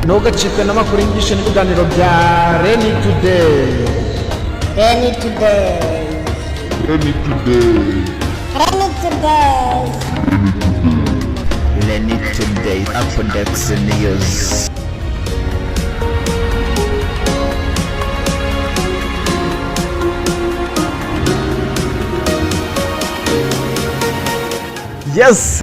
Ntugacikwe n'amakuru, inyigisho n'ibiganiro bya Reni Today. Reni Today. Reni Today. Reni Today. Reni Today Updates News. Yes.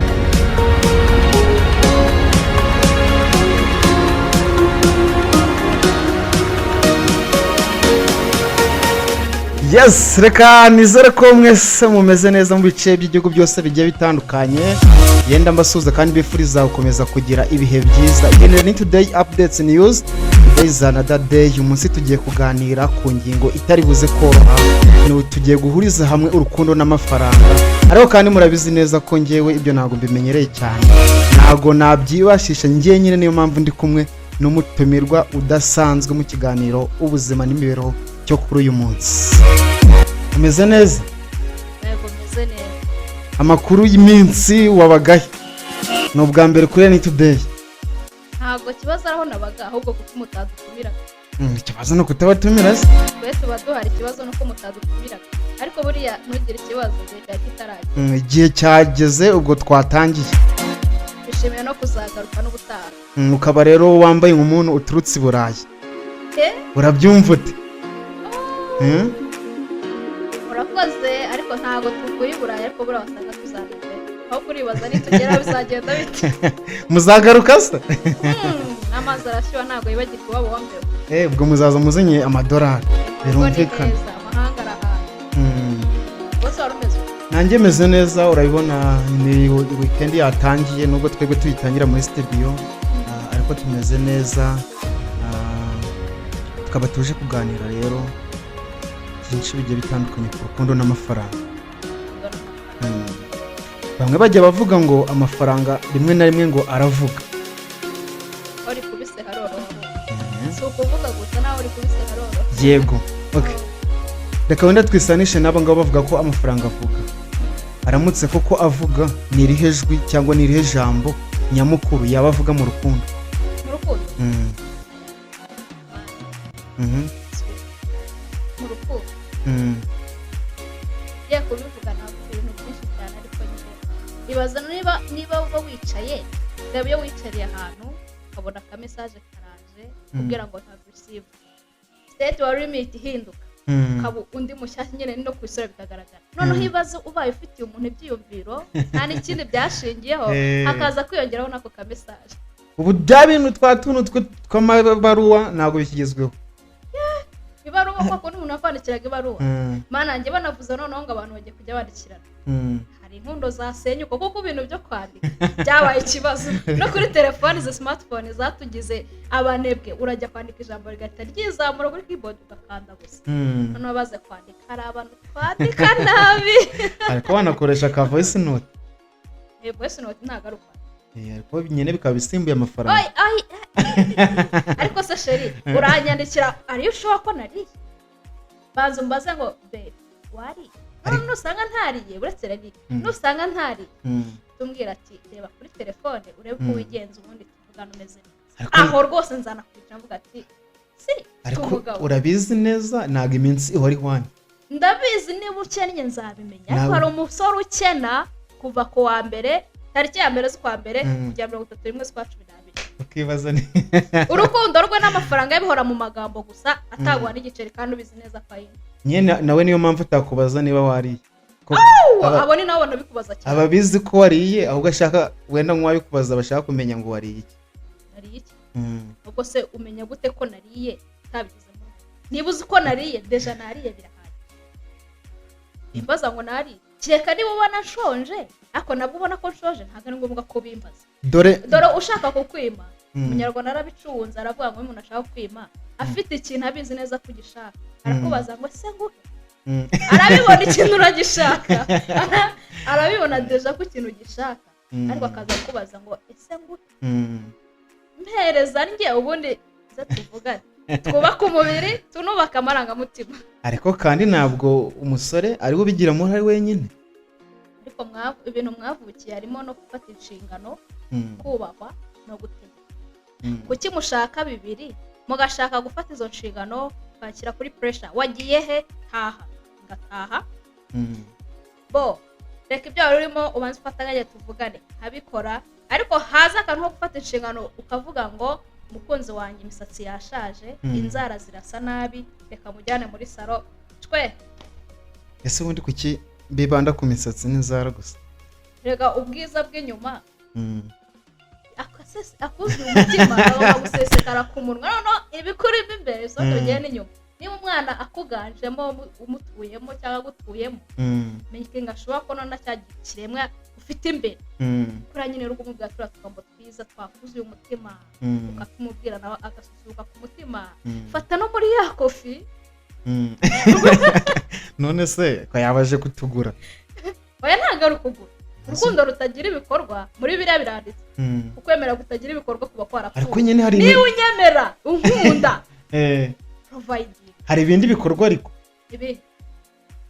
Yes, reka nizere ko mwese mumeze neza mu bice by'igihugu byose bigiye bitandukanye. Yenda mbasuhuza kandi bifuriza gukomeza kugira ibihe byiza. Igenere ni Today Updates News. Today is another day. Uyu munsi tugiye kuganira ku ngingo itari buze koroha. Ni tugiye guhuriza hamwe urukundo n'amafaranga. Ariko kandi murabizi neza ko ngewe ibyo ntabwo mbimenyereye cyane. Ntabwo nabyibashisha njye nyine, niyo mpamvu ndi kumwe n'umutumirwa udasanzwe mu kiganiro Ubuzima n'Imibereho cyo kuri uyu munsi. Umeze neza? Yego, meze neza. Amakuru y'iminsi, wabagahe? Ni ubwa mbere kuri Reni Today. Ntabwo kibazo aho nabaga, ahubwo kuko mutadutumiraga. Ikibazo ni ukutabatumira se? Twe tuba duhari, ikibazo ni uko mutadutumiraga. Ariko buriya ntugire ikibazo, igihe cyari kitaragera. Igihe cyageze, ubwo twatangiye. Twishimiye no kuzagaruka n'ubutaha. Ukaba rero wambaye nk'umuntu uturutse i Burayi. Eh? Urabyumva ute? Murakoze, ariko ntabwo tuvuye i Burayi, ariko buriya wasanga tuzanagera aho kuribaza nitugera bizagenda bite. Muzagaruka se? N'amazi arashyuha, ntabwo yibagirwa iwabo wambeho. Ubwo muzaza muzanye amadolari. Ubwo ni Birumvikana. neza, amahanga arahaye. Bose wari umeze ute? Nanjye meze neza, urabibona ni weekend yatangiye, nubwo twebwe tuyitangira muri studio, ariko tumeze neza. Tukaba tuje kuganira rero byinshi bigiye bitandukanye ku rukundo n'amafaranga. Bamwe bajya bavuga ngo amafaranga rimwe na rimwe ngo aravuga. Aho rikubise haroroha. Si ukuvuga gusa, naho rikubise haroroha. Yego, okay. Reka wenda twisanishe n'abo ngabo bavuga ko amafaranga avuga. Aramutse koko avuga, ni irihe jwi cyangwa ni irihe jambo nyamukuru yaba avuga mu rukundo? Mu rukundo? Mu rukundo, ngiye kubivuga ntabwo ibintu byinshi cyane, ariko nyine ibaza niba uba wicaye, reba iyo wicariye ahantu ukabona akamessage karaje kubwira ngo have received, state wari urimo ihita ihinduka, ukaba undi mushyashya nyine, no ku isura bikagaragara. Noneho ibibazo ubaye ufitiye umuntu ibyiyumviro, nta n'ikindi byashingiyeho, hakaza kwiyongeraho n'ako kamessage. Ubu bya bintu twa tuntu tw'amabaruwa ntabwo bikigezweho. Ibaruwa koko, n'umuntu wakwandikiraga ibaruwa. Mana njye banavuze noneho ngo abantu bagiye kujya bandikirana, hari inkundo zasenyuka kuko ibintu byo kwandika byabaye ikibazo. No kuri telefoni, izi smartphone zatugize abanebwe. Urajya kwandika ijambo rigahita ryizamura kuri keyboard, ugakanda gusa. Noneho baze kwandika, hari abantu twandika nabi. Ariko wanakoresha ka voice note. Voice note ntabwo ari ukwandika. Ariko nyine bikaba bisimbuye amafaranga. Oy, ay, ariko se chéri, uranyandikira ariyo ushobora ko nariye? Banza umbaze ngo: "Babe, wariye?" None nusanga ntariye, uretse rero nusanga ntariye, tumbwira ati: "Reba kuri telefone urebe uko wigenza, ubundi tuvugane umeze neza." Aho rwose nzanakwicara mvuga ati si Ariko umugabo. urabizi neza ntabwo iminsi ihora ihwanye. Ndabizi, niba ukennye nzabimenya. Ariko hari umusore ukena kuva ku wa mbere, tariki ya mbere z'ukwa mbere, kugera 31 z'ukwa 12. Ukibaza ni Urukundo rwe n'amafaranga ye bihora mu magambo gusa, ataguha n'igiceri kandi ubizi neza ko ayina. Nyine nawe niyo mpamvu utakubaza niba wariye. Abo ni nabo banabikubaza cyane. Aba abizi ko wariye, ahubwo ashaka wenda nk'uwabikubaza bashaka kumenya ngo wariye iki. Nariye iki? Ubwo se umenya gute ko nariye utabigizemo uruhare? Niba uzi ko nariye, déjà nariye birahagije. Imbaza ngo nariye, kereka niba ubona nshonje, ariko nabwo ubona ko nshonje ntabwo ari ngombwa ko bimbaza. Dore. Dore ushaka kukwima, umunyarwanda arabicunze, aravuga ngo iyo umuntu ashaka kwima afite ikintu abizi neza ko ugishaka, arakubaza ngo: "Ese nguhe?" Arabibona ikintu uragishaka. Arabibona déjà ko ikintu ugishaka, ariko akaza kukubaza ngo: "Ese nguhe?" Mpereza njye, ubundi nze tuvugane, twubake umubiri, tunubake amarangamutima. Ariko kandi ntabwo umusore ari we ubigiramo uruhare wenyine. Ariko ibintu mwavukiye harimo no gufata inshingano, kubahwa no gutegeka. Kuki mushaka bibiri, mugashaka gufata izo nshingano, ukashyira kuri pressure? Wagiye he? Taha. Ngataha. Bo reka ibyo wari urimo, ubanze ufate akanya tuvugane. Nkabikora, ariko haza akantu ko gufata inshingano, ukavuga ngo umukunzi wanjye imisatsi yashaje, inzara zirasa nabi, reka mujyane muri salon cwe. Ese ubundi kuki bibanda ku misatsi n'inzara gusa? Rega ubwiza bw'inyuma akuzuye umutima agomba gusesekara ku munwa. Noneho ibikurimo imbere bisohoka, bigenda n'inyuma. Niba umwana akuganjemo, umutuyemo cyangwa agutuyemo, making ashobora ko none cya kiremwa ufite imbere, kuriya nyine uri kumubwira turiya tugambo twiza twakuzuye umutima, ukatumubwira nawe agasusuruka ku mutima. Fata no muri ya coffee. None se ko yabaje kutugura? Oya, ntabwo ari ukugura. Urukundo rutagira ibikorwa, muri biriya biranditse, ukwemera kutagira ibikorwa kuba kwarapfuye. Ariko nyine hari Niba unyemera, unkunda, providing. Hari ibindi bikorwa ariko. Ibi?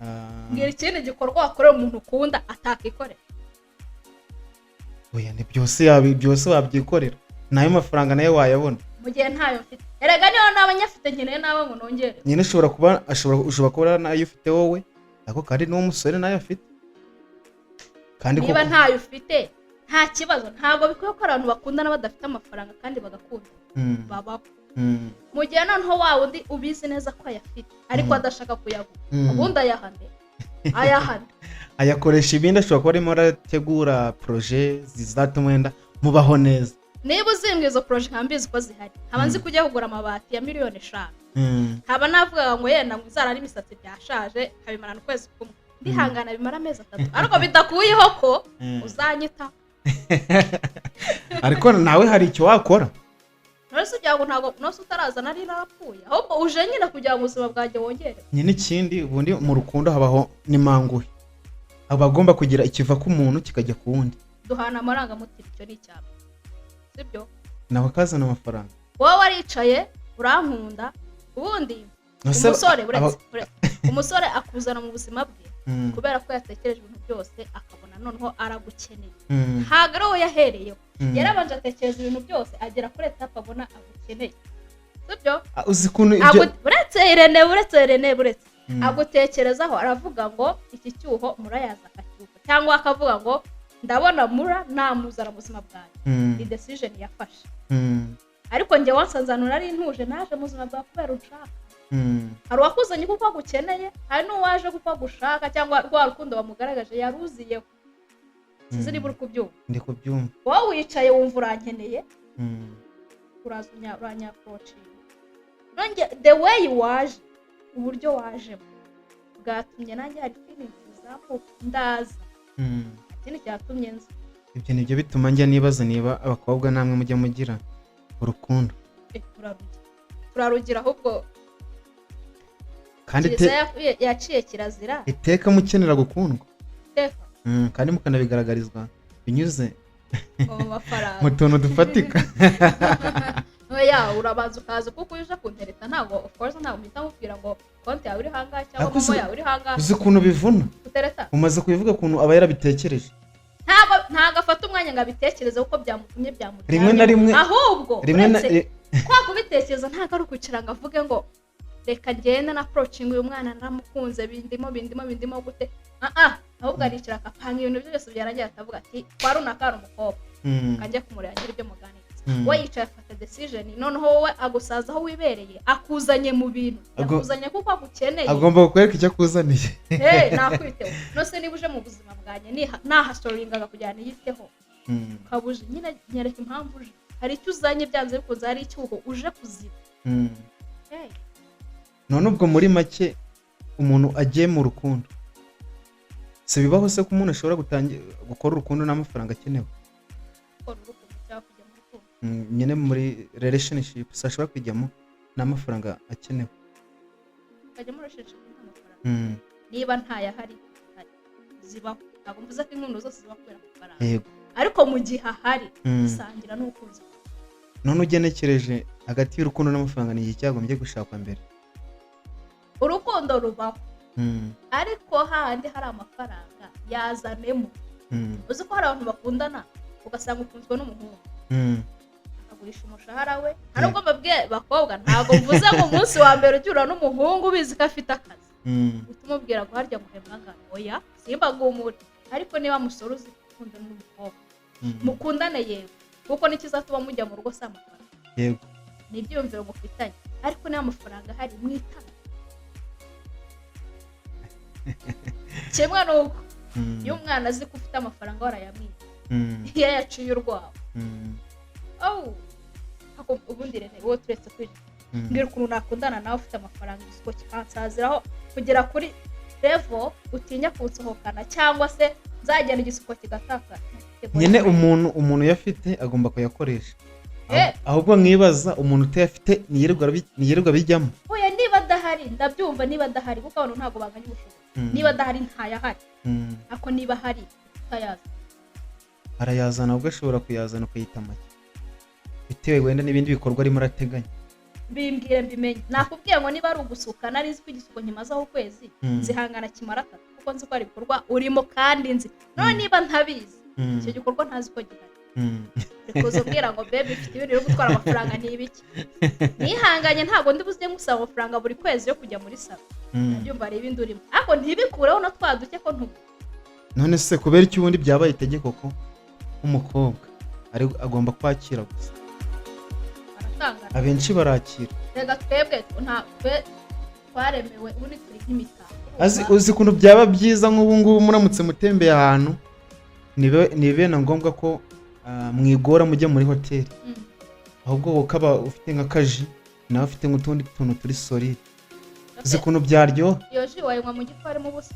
Ah, Mbwira ikindi gikorwa wakorera umuntu ukunda atakikorera. Oya, ni byose, byose wabyikorera, nayo mafaranga nayo wayabona. Mu gihe ntayo mfite, erega niba naba nyafite, nkeneye nawe ngo nongere. Nyine ushobora kuba ashobora ushobora kuba nayo ufite wowe, ariko kandi n'uwo musore nayo afite kandi Niba koko. ntayo ufite, nta kibazo. Ntabwo bikwiye ko abantu bakundana badafite amafaranga kandi bagakunda. Babaho. Mu gihe noneho wa wundi ubizi neza ko ayafite ariko adashaka kuyagura, ubundi ayahane, ayahane. Ayakoresha ibindi, ashobora kuba arimo arategura projet zizatuma wenda mubaho neza. Niba uzimbwa izo projet, nkaba mbizi ko zihari, nkaba nzi ko ujya kugura amabati ya miliyoni 5, nkaba navugaga ngo yenda ngo inzara n'imisatsi byashaje, nkabimarana ukwezi kumwe, ndihangana bimara amezi 3, ariko bidakuyeho ko uzanyitaho. Ariko nawe hari icyo wakora. None se ugira ngo ntabwo nose utaraza nari narapfuye? Ahubwo uje nyine kugira ngo ubuzima bwanjye wongere. Nyine ikindi, ubundi mu rukundo habaho n'imanguhe, aba agomba kugira ikiva ku muntu kikajya ku wundi. Duhana amarangamutima, icyo ni icyapa, sibyo? Nawe akazana amafaranga. Wowe waricaye urankunda, ubundi umusore, uretse umusore akuzana mu buzima bwe kubera ko yatekereje ibintu byose, akabona noneho aragukeneye. Ntabwo ari wowe yahereyeho. Yarabanje atekereza ibintu byose, agera kuri étape abona agukeneye, sibyo? Ah, uzi ukuntu ibyo Uretse Irene, uretse Irene, uretse agutekerezaho, aravuga ngo iki cyuho murayaza akacyuka, cyangwa akavuga ngo ndabona mura namuzana mu buzima bwanjye. Ni decision yafashe. Ariko njye wansanze ahantu nari ntuje, naje mu buzima bwawe kubera unshaka. Hari uwakuzanye kuko agukeneye, hari n'uwaje kuko agushaka, cyangwa rwa rukundo wamugaragaje yaruziyeho. Sinzi niba uri kubyumva. Ndi kubyumva. Wowe wicaye wumva urankeneye, uraza uranyapproachinga. Nonge the way waje, uburyo wajemo bwatumye nanjye hari feelings zizamuka, ndaza. Ikindi cyatumye nza. Ibyo nibyo bituma njya nibaza niba abakobwa namwe mujya mugira urukundo. Turarugira, turarugira ahubwo. Kandi Kiliziya yaciye kirazira. Iteka mukenera gukundwa. Iteka. Kandi mukanabigaragarizwa binyuze mu mafaranga, mu tuntu dufatika. Oya, urabanza ukaza, kuko iyo uje kuntereta ntabwo, of course, ntabwo mpita nkubwira ngo konti yawe iri hangahe cyangwa Ariko momo yawe iri hangahe. Uzi ukuntu bivuna? Gutereta? Umaze kubivuga ukuntu aba yarabitekereje. Ntabwo afata umwanya ngo abitekereze kuko byamutumye byamuryamye. Rimwe na rimwe Ahubwo rimwe na uretse kwa kubitekereza, ntabwo ari ukwicara ngo avuge ngo reka ngende na approaching uyu mwana, naramukunze, bindimo, bindimo, bindimo gute. Ah ah, ahubwo aricara akapanga ibintu byose, byarangira akavuga ati kwa runaka hari umukobwa, kanjye kumureba ngira ibyo muganiriza. We yicaye afata decision, noneho wowe agusaza aho wibereye, akuzanye mu bintu, yakuzanye kuko agukeneye. Agomba kukwereka icyo akuzaniye. Hey, nakwiteho nose niba uje mu buzima bwanjye nahasoringaga kugira ngo niyiteho, ukaba uje nyine, nyereka impamvu uje. Hari icyo uzanye, byanze bikunze hari icyuho uje kuziba. Hey. None ubwo muri make umuntu agiye mu rukundo, si bibaho se ko umuntu ashobora gutangira gukora urukundo n'amafaranga akenewe? Gukora urukundo cyangwa kujya mu rukundo? Nyine muri relationship si ashobora kujyamo n'amafaranga akenewe? Ukajya muri relationship nta mafaranga? Niba ntayahari, ahari zibaho. Ntabwo mvuze ko inkundo zose ziba kubera amafaranga, ariko mu gihe ahari, sangira n'umukunzi wawe. None ugenekereje, hagati y'urukundo n'amafaranga ni iki cyagombye gushakwa mbere? Urukundo rubaho, ariko hahandi hari amafaranga yazanemo. Uzi ko hari abantu bakundana, ugasanga ukunzwe n'umuhungu, Akaguhisha umushahara we. Nta nubwo mbabwiye bakobwa, ntabwo mvuze ngo umunsi wa mbere ugihura n'umuhungu ubizi ko afite akazi uhita umubwira ngo harya nguhembwa angana. Oya, simbagumure. Ariko niba musore uzi gukundana n'umukobwa, mukundane, yego, kuko n'ikizatuma mujya mu rugo si amafaranga, ni ibyiyumviro mufitanye. Ariko niba amafaranga ahari, mwitane. Kimwe n'uko iyo umwana azi ko ufite amafaranga warayamwiba, iyo yaciye urwaho, oh, ako ubundi rene wowe turetse kwinjira, mbwira ukuntu nakundana nawe ufite amafaranga, isuko kikansaziraho kugera kuri level utinya kunsohokana, cyangwa se nzagenda igisuko kigatakara. Nyine umuntu uyafite agomba kuyakoresha. Ahubwo nkibaza, umuntu utayafite ntiyirirwa bijyamo? Oya, niba adahari ndabyumva, niba adahari, kuko abantu ntabwo banganya ubushobozi. Niba adahari ntayahari, ariko niba ahari utayazi? Arayazana, ubwo ashobora kuyazana ukayita make bitewe wenda n'ibindi bikorwa arimo arateganya. Bimbwire mbimenye. Nakubwiye ngo niba ari ugusuka, nari nzi ko igisuko nkimazeho ukwezi, nzihangana kimara 3, kuko nzi ko hari ibikorwa urimo kandi nzi none. Niba ntabizi, icyo gikorwa ntazi ko gihari, reka umbwira ngo baby, mfite ibintu biri gutwara amafaranga, ni ibiki? Nihanganye, ntabwo ndi buze ngusaba amafaranga buri kwezi yo kujya muri salon. Ndabyumva, hari ibindi urimo, ariko ntibikureho na twa duke ko ntugu. None se kubera iki ubundi byabaye itegeko ko umukobwa ari agomba kwakira gusa? Baratangana. Abenshi barakira. Reka twebwe nta twe twaremewe, ubundi turi nk'imitako. Uzi ukuntu byaba byiza nk'ubu ngubu muramutse mutembeye ahantu, nibe na ngombwa ko mwigora mujya muri hoteli, ahubwo wowe ukaba ufite nk'akaji, nawe ufite nk'utundi tuntu turi solide. Uzi ukuntu byaryoha? Iyo jus wayinywa mu gifu harimo ubusa?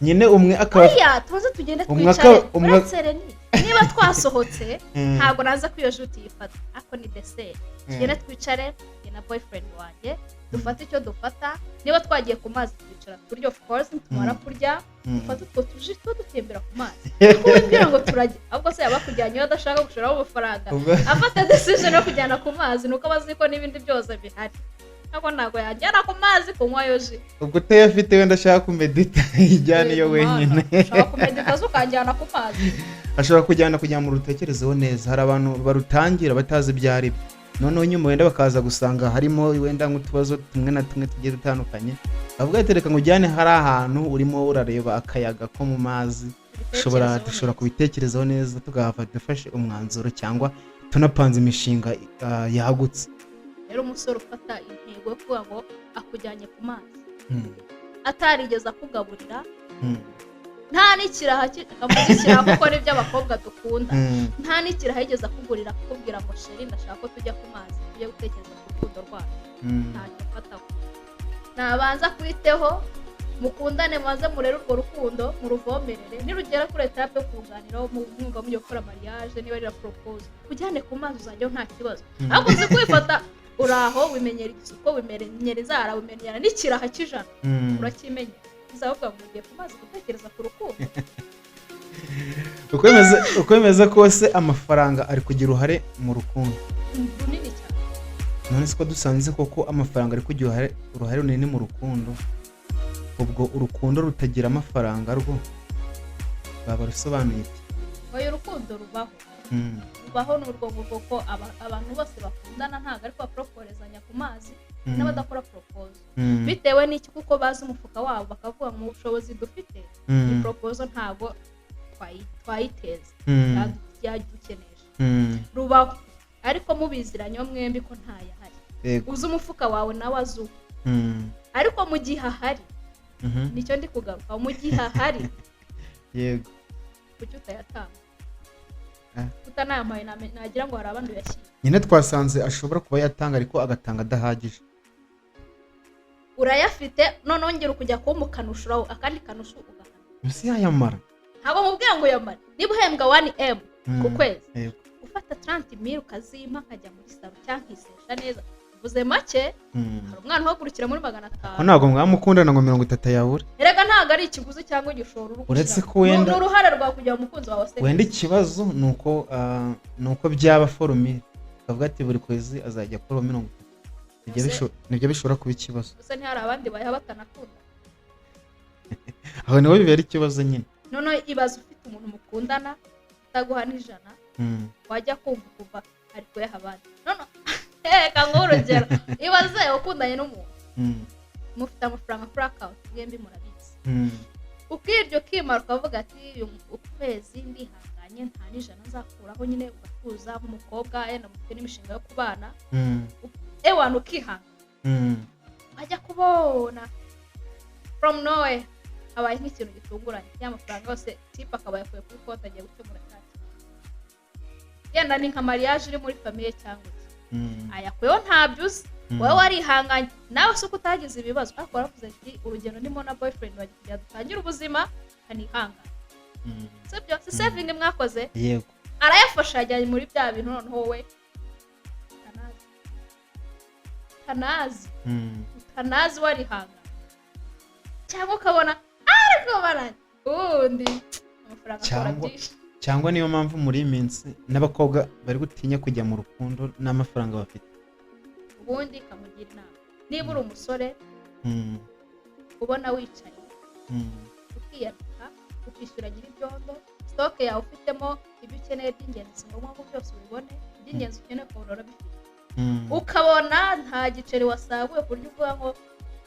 Nyine umwe akaba Oya, tuze tugende Umwe twicare. umwe Uretse Reni, niba twasohotse, ntabwo naza ko iyo jus tuyifata, ariko ni dessert. Tugende twicare njye na boyfriend wanjye, dufate icyo dufata. Niba twagiye ku mazi, twicara turya, of course nitumara kurya, dufate utwo tuji tuba dutembera ku mazi. Kuko wibwira ngo turajya, ahubwo se yaba akujyanye iyo adashaka gushoramo amafaranga? Afata decision yo kujyana ku mazi nuko aba azi ko n'ibindi byose bihari, ariko ntabwo yajyana ku mazi kunywa yo jus. Ubwo utayafite wenda ashaka kumedita, yijyane iyo wenyine. Ushobora kumedita zo ukanjyana ku mazi? Ashobora kujyana kugira ngo rutekerezeho neza. Hari abantu barutangira batazi ibyo ari byo, noneho nyuma wenda bakaza gusanga harimo wenda nk'utubazo tumwe na tumwe tugiye dutandukanye. Bavuga ati reka ngujyane hari ahantu urimo urareba akayaga ko mu mazi, dushobora Ubitekerezeho dushobora neza. kubitekerezaho neza, tugahava dufashe umwanzuro cyangwa tunapanze imishinga yagutse. Rero umusore ufata intego yo kuvuga ngo akujyanye ku mazi atarigeze akugaburira, nta n'ikiraha akavuga ikiraha kuko nibyo abakobwa dukunda, nta n'ikiraha yigeze akugurira, akakubwira ngo chéri, ndashaka ko tujya ku mazi, tujye gutekereza ku rukundo rwacu, ntacyo afataho. Nabanza kwiteho, mukundane, mubanze murere urwo rukundo, muruvomerere. Nirugera kuri étape yo kuganiraho, mwumva mugiye gukora mariage, niba ari propose, ujyane ku mazi, uzajyaho nta kibazo. Ariko uzi kwifata uraho wimenyera igisuko, wimenyera inzara, wimenyera n'ikiraha cy'ijana, urakimenya, uzavuga ngo mugiye ku mazi gutekereza ku rukundo? Uko bimeze kose amafaranga ari kugira uruhare mu rukundo. Runini cyane. None se ko dusanze koko amafaranga ari kugira uruhare runini mu rukundo, ubwo urukundo rutagira amafaranga rwo baba rusobanuye iki? Oya, urukundo rubaho. Rubaho ni urwo ngurwo ko abantu bose bakundana ntabwo ariko baporoporezanya ku mazi, n'abadakora propose, bitewe n'iki? Kuko bazi umufuka wabo, bakavuga mu bushobozi dufite iyi proposal ntabwo twayiteza, yadukenesha. Rubaho, ariko mubiziranyeho mwembi ko ntayahari, uzi umufuka wawe nawe azi uwe. Ariko mu gihe ahari, nicyo ndi kugaruka, mu gihe ahari, kuki utayatanga? Utanayampaye nagira ngo hari abandi uyashyira. Nyine twasanze ashobora kuba yatanga, ariko agatanga adahagije. Urayafite, noneho ngera ukujya kumukanushuraho akandi kanushu ugahana. Mbese yayamara? Ntabwo mubwira ngo uyamare. Niba uhembwa 1M ku kwezi, ufata 30 mille ukazimpa nkajya muri salon cyangwa nkisesha neza, uvuze make. Hari umwana uhagurukira muri magana Ko atanu. ntabwo mwamukundana ngo 30 yabure. Erega ntabwo ari ikiguzi cyangwa igishoro uri Uretse gushyiramo. ko wenda Ni uruhare rwawe kugira ngo umukunzi wawe aseke. Wenda ikibazo ni uko byaba formule, akavuga ati buri kwezi azajya akora 30. Nibyo nibyo bishobora kuba ikibazo. Gusa ntihari abandi bayaha batanakunda? Aho niho bibera ikibazo nyine. Noneho ibaze ufite umuntu mukundana utaguha n'ijana, wajya kumva kuva Ari kuyaha abandi. None reka nguhe urugero: ibaze ukundanye n'umuntu, mufite amafaranga kuri account, mwembi murabizi, ukirya ukimara, ukavuga ati: "Uyu ukwezi ndihanganye, nta n'ijana nzakuraho." Nyine ugatuza nk'umukobwa, yenda mufite n'imishinga yo kubana, ewana ukihangana. Wajya kubona, from nowhere habaye nk'ikintu gitunguranye, ya mafaranga yose type akaba yakuye kuri konti, agiye gukemura cya kintu, yenda ni nka mariage iri muri famille cyangwa iki, ayakuyeho, ntabyo uzi. Wowe warihanganye nawe, si uko utagize ibibazo, ariko waravuze ati: "Urugendo ndimo na boyfriend wanjye kugira dutangire ubuzima, kanihangana." Sibyo? Si saving mwakoze? Yego. Arayafasha, yajyanye muri bya bintu. Noneho wowe utanazi, utanazi, utanazi, warihangana, cyangwa ukabona ariko baranye ubundi amafaranga akora byinshi. Cyangwa niyo mpamvu muri iyi minsi n'abakobwa bari gutinya kujya mu rukundo n'amafaranga bafite. Ubundi ikamugira inama: niba uri umusore, ubona wicaye, ukiyandika, ukishyura nyir'ibyondo, stock yawe ufitemo ibyo ukeneye by'ingenzi, si ngombwa ngo byose ubibone, iby'ingenzi ukeneye ukabona urabifite, ukabona nta giceri wasaguye ku buryo uvuga ngo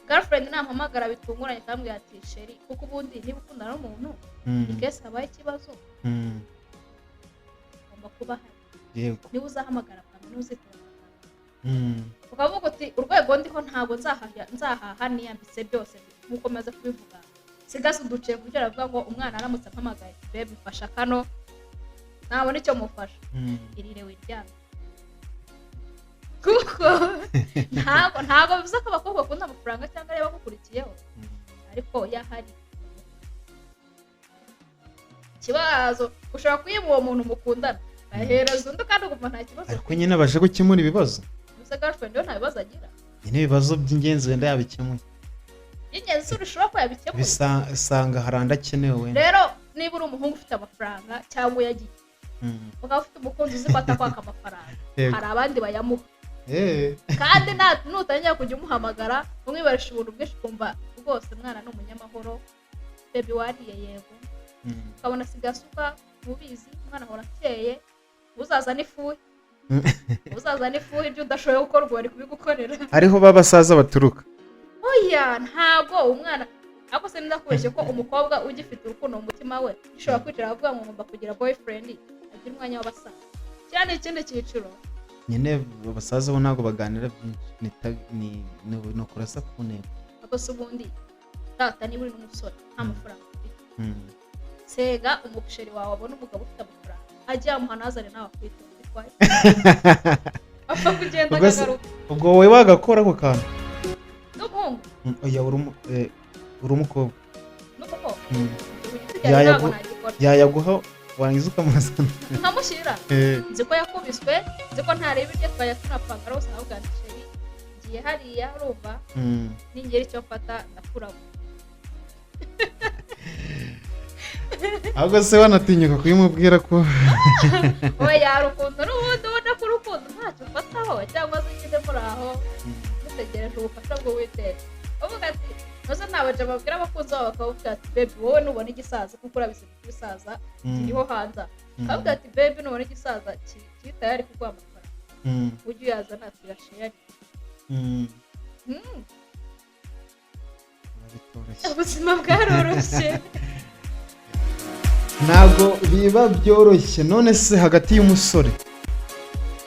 girlfriend nampamagara bitunguranye akambwira ati: "Chéri," kuko ubundi niba ukundana n'umuntu, in case habaye ikibazo, ugomba kuba ahari. Niba uzahamagara bwa mbere, ntuzitaba, ukavuga uti: "Urwego ndiho ntabwo nzahaha niyambitse byose." Nk'uko maze kubivuga, sigaze uduceri ku buryo aravuga ngo umwana aramutse ampamagaye: "Babe, mfasha kano," ntabona icyo mufasha. Irire wiryamye, kuko ntabwo bivuze ko abakobwa bakunda amafaranga cyangwa ariyo bagukurikiyeho, ariko iyo ahari ikibazo ushobora kuyiba uwo muntu mukundana, ahereza undi, kandi ukumva nta kibazo. Ariko nyine abashe gukemura ibibazo. Gusa girlfriend we nta bibazo agira. Nyine ibibazo by'ingenzi wenda yabikemuye. By'ingenzi si urishobora ko yabikemura. Bisanga hari andi akenewe wenda. Rero niba uri umuhungu ufite amafaranga cyangwa uyagiye, ukaba ufite umukunzi uzi ko atakwaka amafaranga, hari abandi bayamuha. Kandi nutangira kujya umuhamagara umwibarisha ubuntu bwinshi, ukumva rwose umwana ni umunyamahoro: "Baby, wariye?" "Yego." Ukabona asigaye asuka, mubizi, umwana ahora akeye, uzaza n'ifuhe, uzaza n'ifuhe, ibyo udashoboye gukora ubwo bari kubigukorera. Ariho ba basaza baturuka. Oya, ntabwo umwana, ariko se ndakubeshye ko umukobwa ugifite urukundo mu mutima we ushobora kwicara avuga ngo ngomba kugira boyfriend, agira umwanya w'abasaza? Kiriya ni ikindi cyiciro. Nyine abasaza bo ntabwo baganira byinshi, ni ukurasa ku ntego. Ariko se ubundi tata, niba uri n'umusore nta mafaranga ufite, sega umuchéri wawe abone umugabo ufite amafaranga, ajye yamuha, ntazane nawe akwite, bitwaye apfa kugenda Ubwo se- akagaruka. Ubwo wowe wagakora ako kantu? N'umuhungu? Oya, uri umukobwa. N'umukobwa? Ku giti cyanjye ntabwo nagikora. Yayaguha warangiza ukamuzana. Nkamushyira, nzi ko yakubiswe, nzi ko ntareba ibyo twajya tunapanga rwose, nkavuga nti: "Chéri, ngiye hariya, urumva, ningera icyo mfata ndakuramo." Ahubwo se wanatinyuka kuyimubwira ko? Oya, hari ukuntu n'ubundi ubona ko urukundo ntacyo ufataho, cyangwa se ugeze muri aho mutegereje ubufasha bw'Uwiteka, uvuga ati maze ntabaje babwira abakunzi babo, bakavuga ati: "Baby, wowe nubona igisaza," kuko urabizi ko ibisaza kiriho hanze aha. Bakavuga ati: "Baby, nubona igisaza kiri tayari kuguha amafaranga, ujye uyazana tuyashare." Biba bitoroshye. Ubuzima bwaroroshye. Ntabwo biba byoroshye. None se hagati y'umusore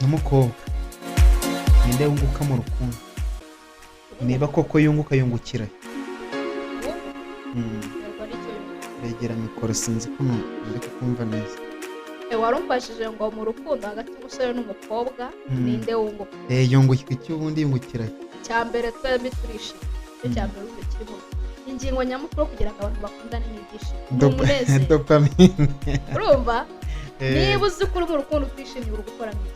n'umukobwa, ninde wunguka mu rukundo? Niba koko yunguka, yungukira he? Biterwa n'icyo yumva. Regera mikoro, sinzi ko ndi kukumva neza. Warumfashije ngo mu rukundo hagati y'umusore n'umukobwa, ninde wunguka? Yunguka iki ubundi? Yungukira he? Icya mbere, twembi turishimye, icyo cya mbere ubundi kirimo. Ingingo nyamukuru kugira ngo abantu bakundane ni ibyishimo, ni umunezero. Dopamine. Urumva, niba uzi ko uri mu rukundo utishimiye, uri gukora iki?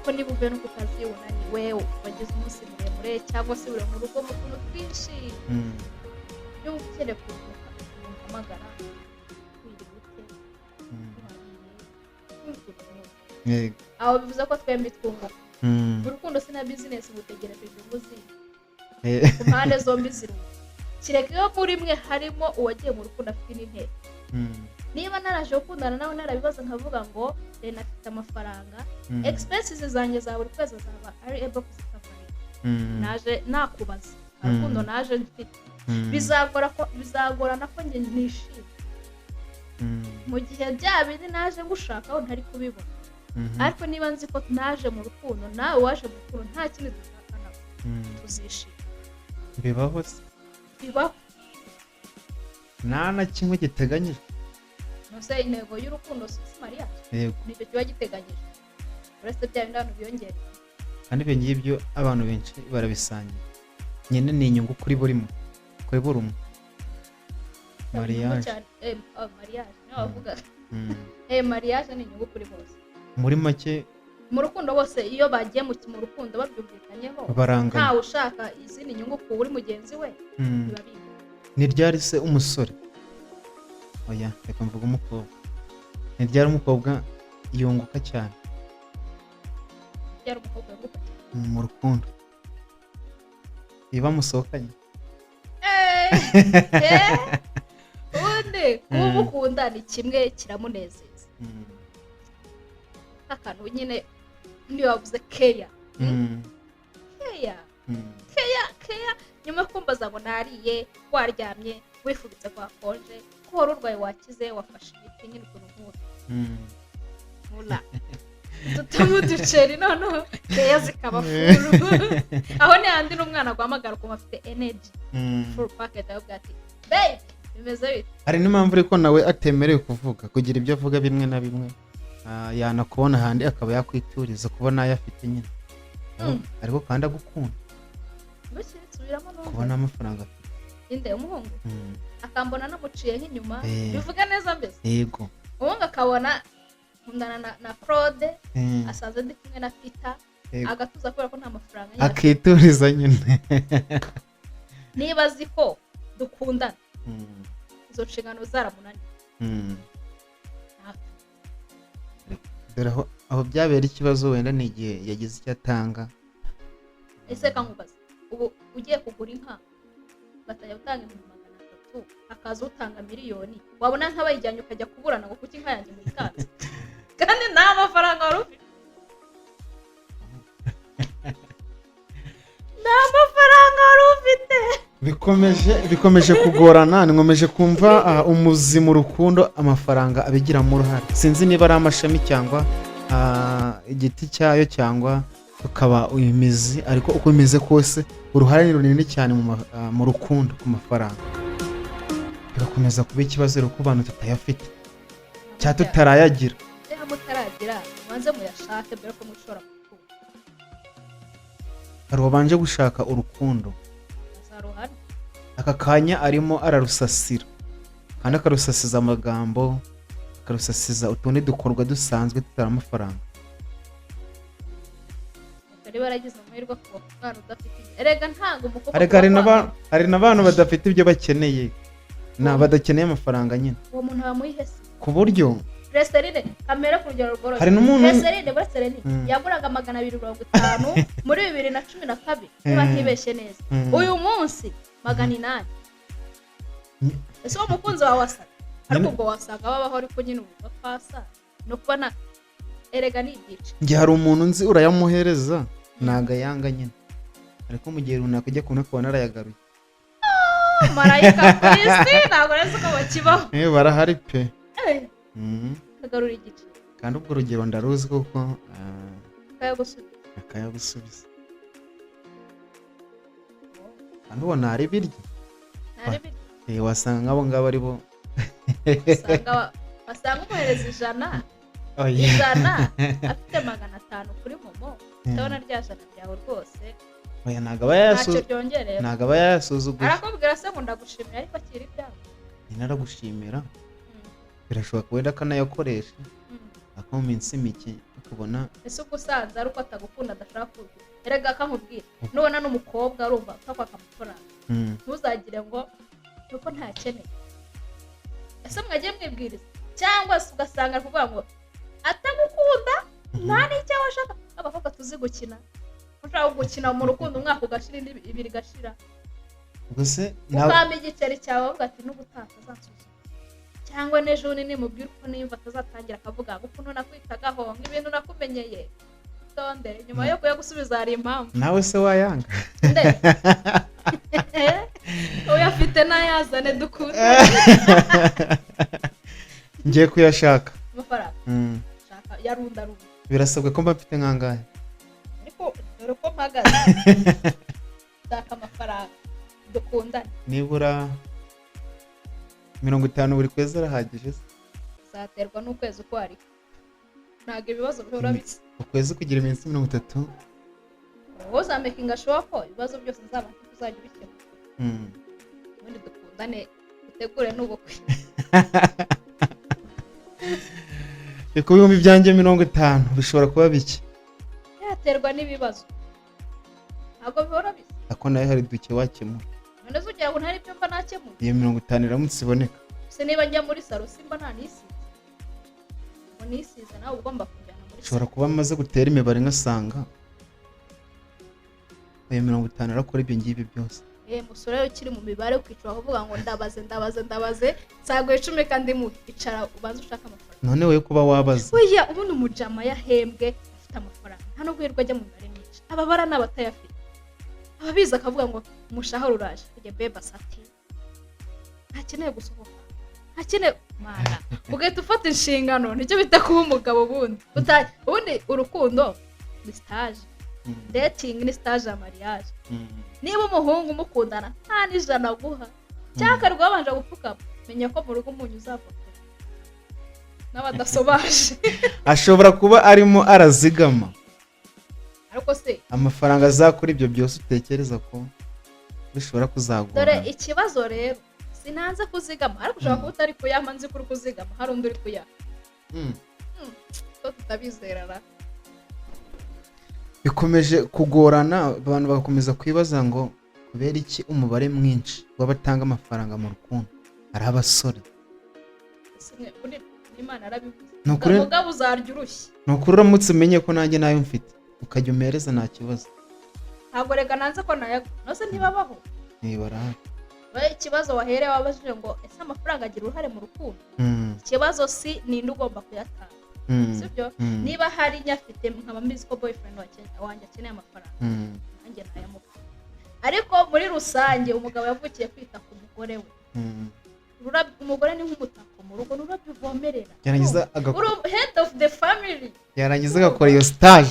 Ko niba uvuye no ku kazi unaniwe, wagize umunsi muremure, cyangwa se uri mu rugo mu tuntu twinshi, niba ukeneye kuruhuka, uhamagara: "Wiriwe ute? Wariye?" N'utuntu nk'utwo. Aho bivuze ko twembi twunguka. Urukundo si na business ngo utegereje inyungu zindi. Ku mpande zombi zirunguka, kereka iyo muri mwe harimo uwagiye mu rukundo afite n'intego. Niba naraje gukundana nawe narabibaza nkavuga ngo Rena afite amafaranga, expenses zanjye za buri kwezi azaba ari able kuzicoveringa, naje nakubaza urukundo naje mfite, bizagorana ko njye nishima mu gihe bya bindi naje ngushakaho ntari kubibona. Ariko niba nzi ko naje mu rukundo, nawe waje mu rukundo, nta kindi dushaka nawe, tuzishima. Bibaho se? Bibaho. Nta na kimwe giteganyijwe? Ntuse intego y'urukundo si mariage? Yego. Nicyo kiba giteganyijwe, uretse bya bindi abantu biyongera. Kandi ibyo ngibyo abantu benshi barabisangira nyine, ni inyungu kuri buri umwe, kuri buri umwe, mariage. Cyane, oh, mariage niyo bavuga. Mariage ni inyungu kuri bose. Muri make. Mu rukundo bose iyo bagiye mu rukundo babyumvikanyeho, Baranganya. ntawe ushaka izindi nyungu ku uri mugenzi we, biba bingana. Ni ryari se umusore, oya, reka mvuge umukobwa, ni ryari umukobwa yunguka cyane? Byari umukobwa yunguka cyane? Mu rukundo iyo bamusohokanye. Ubundi kuba umukunda ni kimwe kiramunezeza, akantu nyine niyo wabuze keya, keya, keya, keya, nyuma yo kumbaza ngo nariye, waryamye, wifubitse, wakonje, ko wari urwaye wakize, wafashe imiti, nyine ukuntu nk'utu nkura dutuma uduceri, noneho keya zikaba full. Aho ni handi n'umwana aguhamagara ukumva afite energy, full packet, avuga ati: "Babe, bimeze bite?" Hari n'impamvu ariko nawe atemerewe kuvuga, kugira ibyo avuga bimwe na bimwe. Yanakubona ahandi akaba yakwituriza kubona ayo afite nyine. Ariko kandi agukunda. Mbese nsubiramo numve. Kubona amafaranga afite. Inde, umuhungu? Akambona namuciye nk'inyuma? Bivuga neza mbese? Yego. Umuhungu akabona nkundana na Claude, asanze ndi kumwe na Peter, agatuza kubera ko nta mafaranga nyine afite. Akituriza nyine. Niba azi ko dukundana, izo nshingano zaramunaniye, ntapfa. Dore aho byabera ikibazo wenda ni igihe yagize icyo atanga. Ese kankubaza, ubu ugiye kugura inka batajya gutanga 300,000, hakaza utanga miliyoni, wabona nk'abayijyanye ukajya kuburana ngo kuki inka yanjye muyitanze kandi nta mafaranga wari ufite? Nta mafaranga wari ufite. Bikomeje kugorana. Nkomeje kumva umuzi mu rukundo amafaranga abigiramo uruhare. Sinzi niba ari amashami cyangwa igiti cyayo cyangwa tukaba imizi, ariko uko bimeze kose uruhare ni runini cyane mu rukundo ku mafaranga. Bigakomeza kuba ikibazo rero ku bantu tutayafite cyangwa tutarayagira. Niba mutaragira, mubanze muyashake mbere ko mushobora gukunda. Hari uwabanje gushaka urukundo, azaruhana. Aka kanya arimo ararusasira, kandi akarusasiza amagambo, akarusasiza utundi dukorwa dusanzwe tutari amafaranga. Reka niba yaragize amahirwe kuba umwana udafite ibyo, erega ntabwo umukobwa Ariko hari kuba hari n'abantu badafite ibyo bakeneye, na badakeneye amafaranga nyine. Uwo muntu bamuyihe se? Ku buryo Preserine kamere ku rugero rworoshye. Hari n'umuntu- Preserine, Preserine yaguraga 250 muri 2012, niba ntibeshye neza. Uyu munsi 800. Ese uwo mukunzi wawe wasaga ariko ubwo wasanga babaho, ariko nyine ubu bapfasa no kuba na erega ni ibyiciro. Njye hari umuntu nzi, urayamuhereza ntago ayanga nyine, ariko mu gihe runaka ujya kubona ukabona arayagaruye. Marayika ku isi ntabwo nzi ko bakibaho. Barahari pe. Kagarura igice. Kandi ubwo urugero ndaruzi kuko kayagusubiza. Akayagusubiza, kandi ubona hari ibiryo. Ntari biryo. Wasanga nk'abo ngabo ari bo. Wasanga umuhereza 100, Oya. 100 afite 500 kuri momo, ndabona rya jana ryawe rwose Oya, ntabwo aba ntacyo ryongerera. ntabwo aba yayasuzuguye. Arakubwira se ngo ndagushimira, ariko akira ibyawe? Nyine aragushimira, birashoboka wenda akanayakoresha, ariko mu minsi mike ukabona. Ese ubwo usanze ari uko atagukunda, adashaka kugira? Erega akamubwira, nubona n'umukobwa arumva utakwaka amafaranga, ntuzagire ngo nuko ntakeneye. Ese mwagiye mwibwiriza, cyangwa se ugasanga ari kuvuga ngo atagukunda, nta n'icyo aba ashaka. Abakobwa tuzi gukina, ushaka gukina mu rukundo umwaka ugashira, indi ibiri igashira, Ubwo se ukampa igiceri cyawe, avuga ati n'ubutaha azansuzuma. Cyangwa n'ejo bundi nimubwira uko niyumva, atazatangira akavuga ngo ukuntu nakwitagaho, nk'ibintu nakumenyeye. Tonde, nyuma yo kuyagusubiza hari impamvu. Nawe se wayanga? Nde uyafite n'ayazane dukunde. Ngiye kuyashaka. Amafaranga? Shaka yarundarunda. Birasabwa ko mba mfite nkangahe? Ariko dore uko mpagaze, shaka amafaranga dukundane. Nibura 50 buri kwezi arahagije se? Uzaterwa n'ukwezi uko ariko ntabwo ibibazo bihora bisa. Ukwezi kugira iminsi 30. Wowe uzamakinga sure ko ibibazo byose nzaba mfite uzajya ubikemura, ubundi dukundane, dutegure n'ubukwe. Ku bihumbi byanjye 50 bishobora kuba bike. Byaterwa n'ibibazo, ntabwo bihora bisa. Ako nayo hari duke wakemura. None se ugira ngo ntari ibyo mba nakemura? Iyo 50 iramutse iboneka. Se niba njya muri salon, simba nta nisize ngo nisize, nawe ugomba kujyana muri Ushobora salon. kuba amaze gutera imibare ngasanga ayo 50 arakora ibyo ngibyo byose. Eh, musore ukiri mu mibare, ukicara uvuga ngo ndabaze, ndabaze, ndabaze, nsaguye 10 kandi mu icara ubanze ushake amafaranga. None wowe kuba wabaza. Oya, ubundi umujama yahembwe afite amafaranga, nta nubwo yirirwa ajya mu mibare myinshi. Ababara ni abatayafite. Ababizi akavuga ngo umushahara uraje, kujya beba sati, ntakeneye gusohoka, ntakeneye mana, ugahita ufata inshingano. Nicyo bita kuba umugabo. Ubundi ubundi urukundo ni stage, dating ni stage ya mariage. Niba umuhungu umukundana nta n'ijana aguha cyangwa akarwa wabanje gupfukama, menya ko mu rugo umunyu uzava kure n'abadasobaje. Ashobora kuba arimo arazigama Ariko se amafaranga azakora ibyo byose utekereza ko bishobora Dore kuzagora. ikibazo rero, sinanze kuzigama, ariko ushobora kuba utari kuyampa, nzi ko uri kuzigama hari undi uri kuyaha. Ko tutabizerara. Bikomeje kugorana, abantu bagakomeza kwibaza ngo kubera iki umubare mwinshi w'abatanga amafaranga mu rukundo ari abasore? Ese ubundi Imana yarabivuze. Ni ukuri. Mugabo uzarya urushyi. Ni ukuri, uramutse umenye ko nanjye nayo mfite ukajya umpereza, nta kibazo. Ntabwo reka nanze ko nayaguha, nose ntibabaho? Nibarahari. We ikibazo wahereye wabajije ngo ese amafaranga agira uruhare mu rukundo? Ikibazo si ninde ugomba kuyatanga, sibyo? Niba hari nyafite nkaba mbizi ko boyfriend wanjye akeneye amafaranga, nanjye nayamuha. Ariko muri rusange umugabo yavukiye kwita ku mugore we. Umugore ni nk'umutako mu rugo, n'ururabyo uvomerera. Yarangiza Uri head of the family. Yarangiza agakora iyo stage.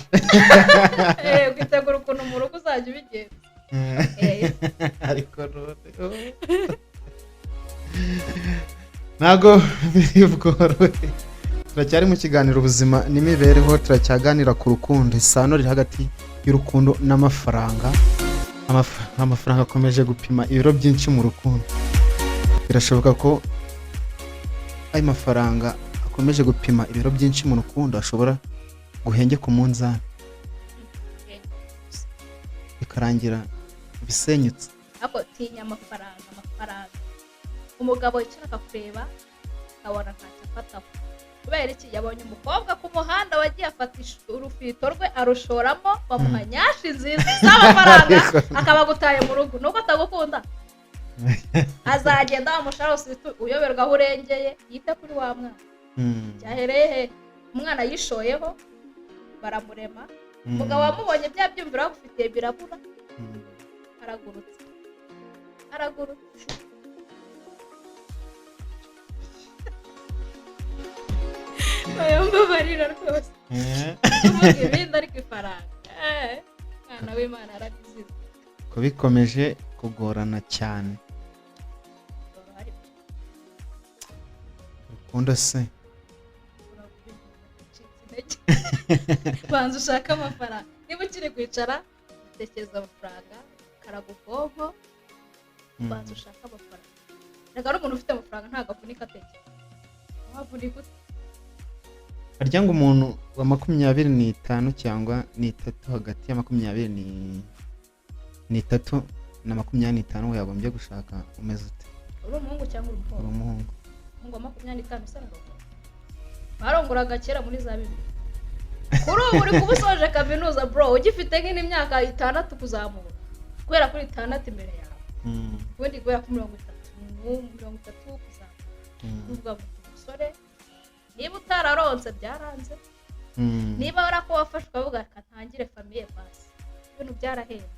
Eh, ukitegura ukuntu mu rugo uzajya ubigenza. Ariko noneho ntabwo biri bworohe. Turacyari mu kiganiro Ubuzima n'Imibereho, turacyaganira ku rukundo, isano riri hagati y'urukundo n'amafaranga. Amafaranga akomeje gupima ibiro byinshi mu rukundo. Birashoboka ko ayo mafaranga akomeje gupima ibiro byinshi mu rukundo ashobora guhengeka umunzani, bikarangira bisenyutse. Ariko tinya amafaranga. Amafaranga, umugabo yicara akakureba akabona ntacyo afataho. Kubera iki? Yabonye umukobwa ku muhanda wagiye afata urufito rwe arushoramo, bamuha nyashi nziza z'amafaranga, akaba agutaye mu rugo. Nuko atagukunda, azagenda wamushara wose uhite uyoberwa aho urengeye, yite kuri wa mwana. Cyahereye he? Umwana yishoyeho baramurema. Umugabo wamubonye, bya byumviro bagufitiye birabura. Aragurutse, aragurutse. Oya, mbabarira rwose. Kuvuga ibindi, ariko ifaranga, mwana w'Imana arabizize. Ko bikomeje kugorana cyane. Ariko Urukundo se? Ucitse intege, banza ushake amafaranga. Niba ukiri kwicara utekereza amafaranga, karaga ubwonko. Banza ushake amafaranga. Reka n'umuntu ufite amafaranga ntabwo avunika atekereza. Wavunika ute? Harya ngo umuntu wa 25 cyangwa n'itatu, hagati ya 23 na 25 ngo yagombye gushaka, umeze ute? Uri umuhungu cyangwa uri Uri umukobwa? umuhungu. Umuhungu wa 25 usa n'umukobwa barongoraga kera muri za 2000. Kuri ubu uri kuba usoje kaminuza, bro, ugifite nk'indi myaka 6 kuzamura, guhera kuri 6 imbere yawe. Ubundi guhera kuri 30, 30 kuzamura, nuvuga ngo Umusore, niba utararonse, byaranze. Niba wari ko wafashe ukavuga reka ntangire famille, basi ibintu byarahenze,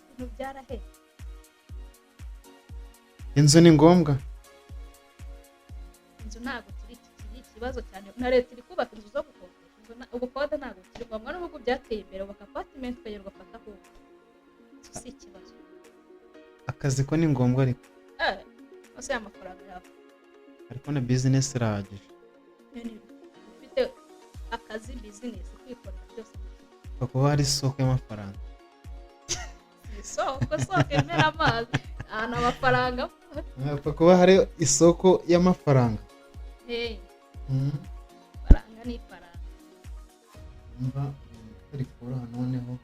ibintu byarahenze. Inzu ni ngombwa. Inzu ntabwo kiri ikibazo cyane, na leta iri kubaka inzu zo gukodesha. Inzu ubukode ntabwo bukiri ngombwa, n'ibihugu byateye imbere, ubaka apartment ukagenda ugafata ahubwo. Inzu si ikibazo. Akazi ko ni ngombwa ariko. Eh, ose y'amafaranga yawe. Ariko na business irahagije. Ufite akazi, business, kwikorera byose. Kuba hari isoko y'amafaranga. Si isoko, soko imena amazi ahantu amafaranga Hapfa kuba hari isoko y'amafaranga. Hey, ifaranga ni ifaranga. Mva bitari koroha noneho.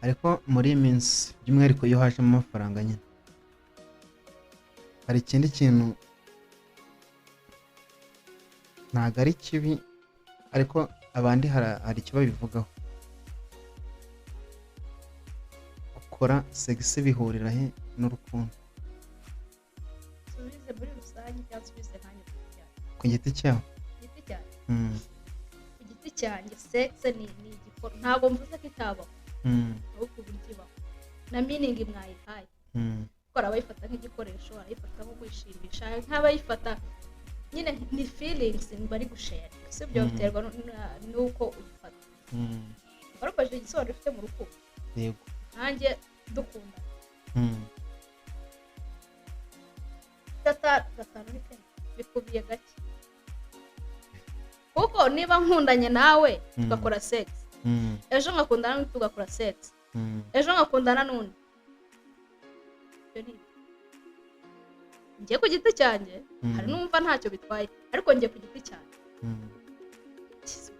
Ariko muri iyi minsi, by'umwihariko iyo hajemo amafaranga nyine, hari ikindi kintu ntabwo ari kibi, ariko abandi hari icyo babivugaho. Gukora sex bihurira he n'urukundo? Nsubize muri rusange cyangwa nsubize nkanjye ku giti cyanjye? Ku giti cyawe. Ku giti cyanjye. Ku giti cyanjye, sex ni igikorwa, ntabwo mvuze ko itabaho, ahubwo uburyo ibaho na meaning mwayihaye, kuko hari abayifata nk'igikoresho, arayifata nko kwishimisha, nk'abayifata nyine ni feelings bari gusharinga, si ibyo? Biterwa n'uko uyifata. Warufashije igisobanuro ufite mu rukundo. Yego. Nanjye dukunda gatanu ni kenshi, bikubiye gake, kuko niba nkundanye nawe tugakora sex, ejo nkakundana n'undi tugakora sex, ejo nkakundana n'undi, ibyo ni ibyo. Njye ku giti cyanjye, hari n'umva ntacyo bitwaye, ariko njye ku giti cyanjye,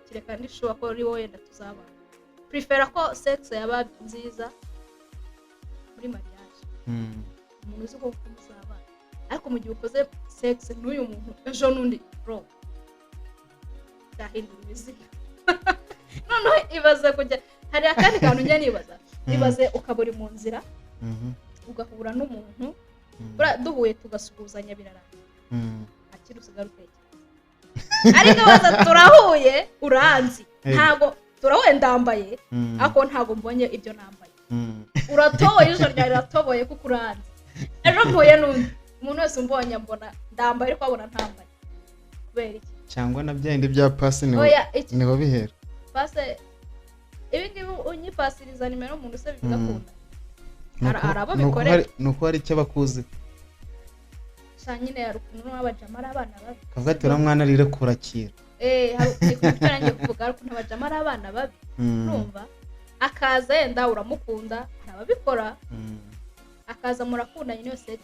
kereka ndishuba ko ari wowe wenda tuzabana, prefera ko sex yaba nziza muri mariage, umuntu uzi ko muzabana. Ariko mu gihe ukoze sex n'uyu muntu, ejo n'undi, bro, byahindura ibizina. Noneho ibaze kujya, hari akandi kantu njya nibaza. Ibaze ukaba uri mu nzira, ugahura n'umuntu, buriya duhuye tugasuhuzanya birarangira, nta kintu usigara utekereza. Ariko baza turahuye, uranzi, ntabwo turahuye ndambaye, ariko ntabwo mbonye ibyo nambaye. Uratoboye, ijisho ryawe riratoboye kuko uranzi. Ejo mpuye n'undi umuntu wese umbonye, mbona ndambaye ariko abona ntambaye. Kubera iki? Cyangwa na bya bindi bya pasi niho. Oya, iki Niho bihera. Pase, ibi ngibi unyipasiriza nimero y'umuntu se bigakunda? Hari abo bikorera. Ni uko hari icyo bakuzi. Sha, nyine hari ukuntu n'abajama ari abana babi. Kavuga ati uriya mwana arire kurakira. Eh, hari ni ku byo nanjye kuvuga, hari ukuntu abajama ari abana babi. Urumva, akaza yenda uramukunda, hari ababikora, akaza murakundanye, niyo sex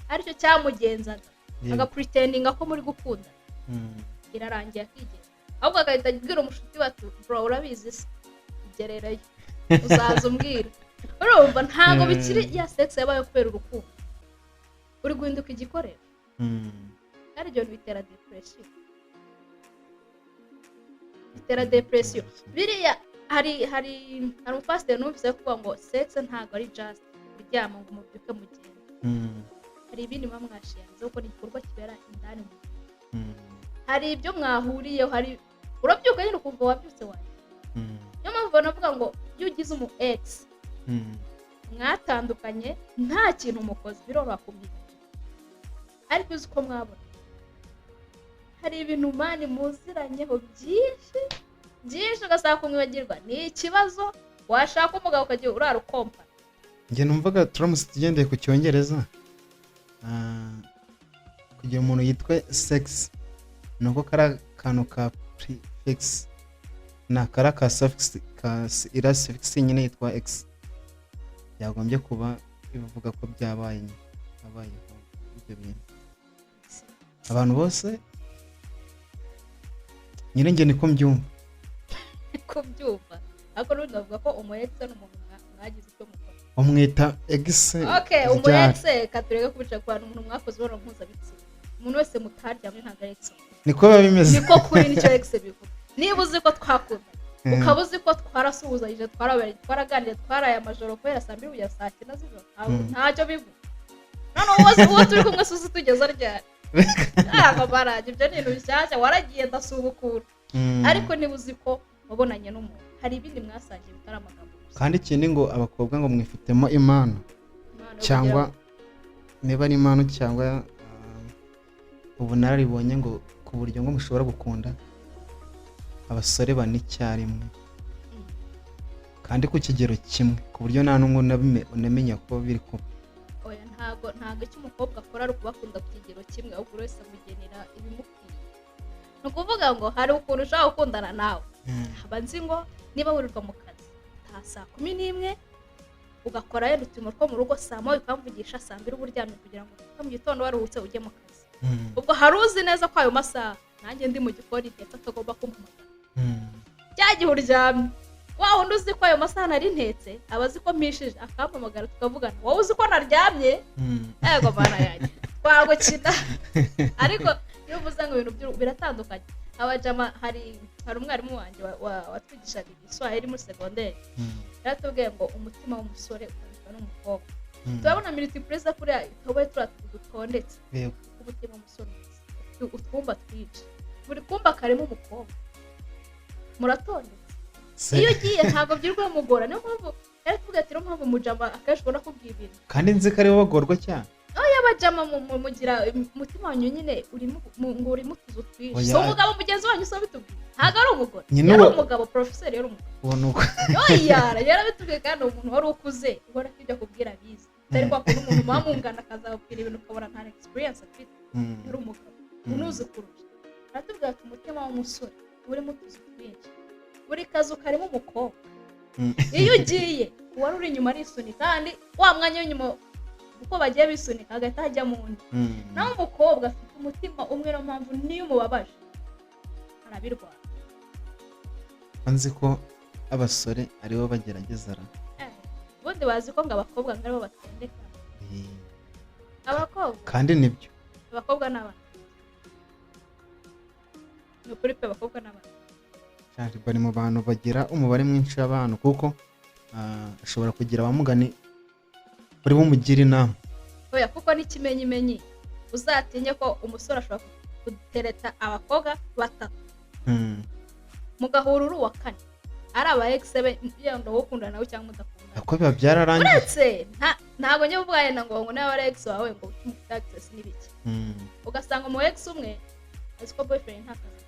aricyo cyamugenzaga, agapretendinga ko muri gukunda, irarangiye akigenda, ahubwo agahita abwira umushuti we ati: "Bro, urabizi se, igererayo uzaza umbwira." Urumva ntabwo bikiri ya sex yabaye kubera urukundo, uri guhinduka igikoresho. Kandi ibyo bintu bitera depression, bitera depression biriya. Hari umupasiteri numvise ari kuvuga ngo sex ntabwo ari just kuryama ngo mubyuke mugende, hari ibindi muba mwashiyanze, kuko ni igikorwa kibera indani mu mubiri. Hari ibyo mwahuriyeho, hari urabyuka nyine ukumva wabyutse wawe. Niyo mpamvu banavuga ngo iyo ugize umu ex mwatandukanye nta kintu mukoze, biroroha kumwibagirwa. Ariko uzi ko mwabona hari ibintu man muziranyeho byinshi byinshi, ugasanga kumwibagirwa ni ikibazo. Washaka umugabo ukajya urara ukompana. Njye numvaga turamutse tugendeye ku Cyongereza, kugira umuntu yitwe sex ni uko kari akantu ka prefix na kari ka suffix ka iriya suffix nyine yitwa x, byagombye kuba bivuga ko byabaye nyine, habayeho ibyo bintu abantu bose nyine. Njye niko mbyumva. Kubyumva, ariko n'ubundi bavuga ko umu ex ni umuntu mwagize icyo mukora. Umwita ex. Okay, umu Ryari? ex, reka tureke kubica ku bantu, umuntu mwakoze imibonano mpuzabitsina. Umuntu wese mutaryamye ntabwo ari ex. Niko biba bimeze. Niko kuri, nicyo ex bivuga. Niba uzi ko twakundanye, ukaba uzi ko twarasuhuzanyije, twaraganiriye, twaraye amajoro guhera saa 2 kugera saa 9 z'ijoro, ntacyo bivuga. Noneho uwo turi kumwe se uzi tugeza ryari? Ntabwo barajya, ibyo ni ibintu bishyashya, waragiye, ndasubukura. Ariko niba uzi ko wabonanye n'umuntu, hari ibindi mwasangiye bitari amagambo gusa. Kandi ikindi, ngo abakobwa ngo mwifitemo impano Impano yo cyangwa niba ari impano cyangwa ubunararibonye, ngo ku buryo ngo mushobora gukunda abasore bane icyarimwe kandi ku kigero kimwe, ku buryo nta n'umwe unamenya ko biri kuba. Oya, ntago icyo umukobwa akora ari ukubakunda ku kigero kimwe, ahubwo buri wese amugenera ibimukwiye. Ni ukuvuga ngo hari ukuntu ushobora gukundana nawe, nkaba nzi ngo niba wirirwa mu kazi, utaha saa 11, ugakora yenda uturimo two mu rugo, saa 1 ukamvugisha, saa 2 uba uryamye kugira ngo ubyuke mu gitondo waruhutse ujye mu kazi. Ubwo hari uzi neza ko ayo masaha nanjye ndi mu gikoni ndetse atagomba kumpamagara. Cya gihe uryamye, wa wundi uzi ko ayo masaha nari ntetse, aba azi ko mpishije, akampamagara tukavugana. Wowe uzi ko naryamye, yego mana yanjye, twagukina. Ariko iyo uvuze ngo ibintu biratandukanye, abajama, hari umwarimu wanjye watwigishaga igiswahili muri segonderi, yaratubwiye ngo umutima w'umusore utandukana n'umukobwa. Turabona multiprise kuriya itoboye, turiya tuzu dutondetse. Umutima w'umusore umeze utwumba twinshi, buri kumba karimo umukobwa, muratondetse. Iyo ugiye ntabwo byirirwa bimugora. Niyo mpamvu yaratubwiye ati niyo mpamvu umujama akenshi ubona akubwiye ibintu. Kandi nzi ko aribo bagorwa cyane. Abajama mugira umutima wanyu nyine urimo ngo urimo utuzu twinshi. Oya. Si umugabo mugenzi wanyu se wabitubwiye? Ntabwo ari umugore. Nyine Yari umugabo, porofeseri, yari umugabo. Uwo ni uko. Yoyara yarabitubwiye, kandi umuntu wari ukuze ubona ko ibyo akubwira abizi, atari kwa kundi umuntu muba mungana akazababwira ibintu ukabona nta experience afite. Yari umugabo unuzi kurusha. Aratubwira ati umutima w'umusore urimo utuzu twinshi, buri kazu karimo umukobwa. Iyo ugiye, uwari uri inyuma arisunika, kandi wa mwanya w'inyuma uko bagiye bisunika hagahita hajya mu undi. Naho umukobwa afite umutima umwe, niyo mpamvu niyo umubabaje arabirwara. Nzi ko abasore aribo bagerageza ra. Ubundi bazi ko ngo abakobwa ngo aribo batondeka. Abakobwa Kandi nibyo. Abakobwa ni abana, ni ukuri pe, abakobwa ni abana. Cyane, bari mu bantu bagira umubare mwinshi w'abantu, kuko ashobora kugira abamugani buri bumugire inama. Oya, kuko n'ikimenyimenyi uzatinye ko umusore ashobora gutereta abakobwa batatu, mugahura uri uwa kane, ari aba ex be, yenda wowe ukundana nawe cyangwa mudakundana. Ako biba byararangiye. Uretse ntabwo njya kuvuga yenda ngo niba ari ex wawe ngo mufite access n'ibiki. Ugasanga umu ex umwe azi ko boyfriend nta kazi,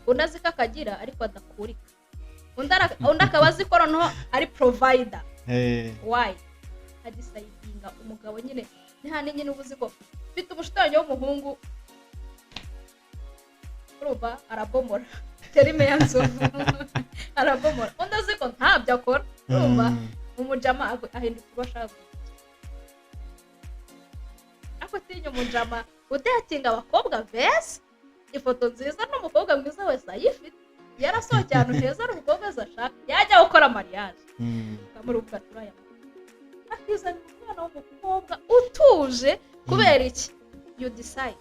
undi azi ko akagira ariko adakurika, undi akaba azi ko noneho ari provider. Why adecidinga umugabo nyine ni hano nyine uba uzi ko mfite umushuti wanjye w'umuhungu, urumva arabomora terime ya nzovu, arabomora. Undi azi ko ntabyo akora, urumva. Umujama ahinduka uwo ashaka guhindukira. Ariko utinya umujama udatinga abakobwa beza, ifoto nziza n'umukobwa mwiza wese ayifite, yarasohokeye ahantu heza, ari umukobwa wese ashaka, yajya gukora mariage, ukamurubwa turaya, akizanira umwana w'umukobwa utuje. Kubera iki? You decide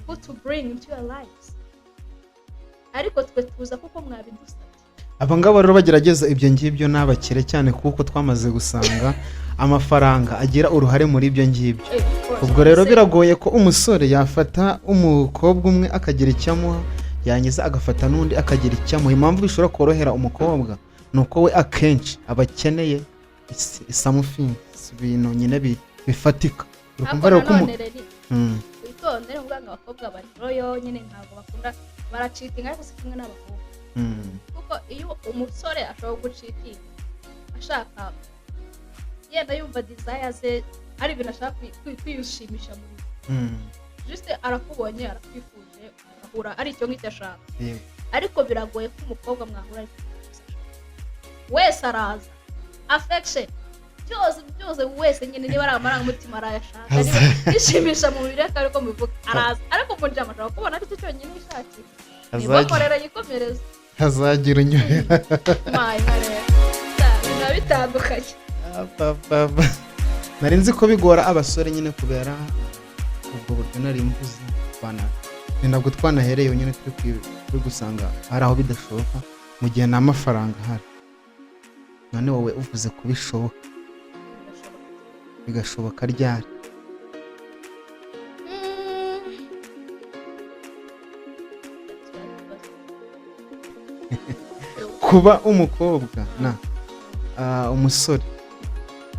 who to bring into your lives, ariko twe tuza kuko mwabidusabye. Aba ngaba rero bagerageza ibyo ngibyo ni abakire cyane, kuko twamaze gusanga amafaranga agira uruhare muri ibyo ngibyo. Of course. Ubwo rero biragoye ko umusore yafata umukobwa umwe akagira icyo amuha, yangiza agafata n'undi akagira icyo amuha. Impamvu bishobora korohera umukobwa ni uko we akenshi aba akeneye something, ibintu nyine bifatika. Uri Ariko kumva rero ko nanone rero witonde, ni ukuvuga ngo abakobwa bari loyal nyine, ntabwo bakunda baracheatinga, ariko si kimwe n'abahungu. Kuko iyo umusore ashobora gucheatinga ashaka yenda yumva desire ze ari ibintu ashaka kwiyishimisha muri we, juste arakubonye, arakwifuje, agahura ari icyo ngicyo ashaka. Ariko biragoye ko umukobwa mwahura ari icyo gusa ashaka. Wese araza affection, byose byose, wese nyine niba ari amarangamutima arayashaka, niba yishimisha mu mubiri, akaba ariko mubivuga araza. Ariko umujama ashobora kubona aricyo cyonyine yishakiye, nibakorera yikomereza. Hazagira unyurera. Mayi nka rero biba bitandukanye. Apapapa. Nari nzi ko bigora abasore nyine kubera ubwo buryo nari mvuze. Ni nabwo twanahereye nyine turi gusanga hari aho bidashoboka mu gihe nta mafaranga ahari. None wowe uvuze ko bishoboka, bigashoboka ryari? Kuba umukobwa na umusore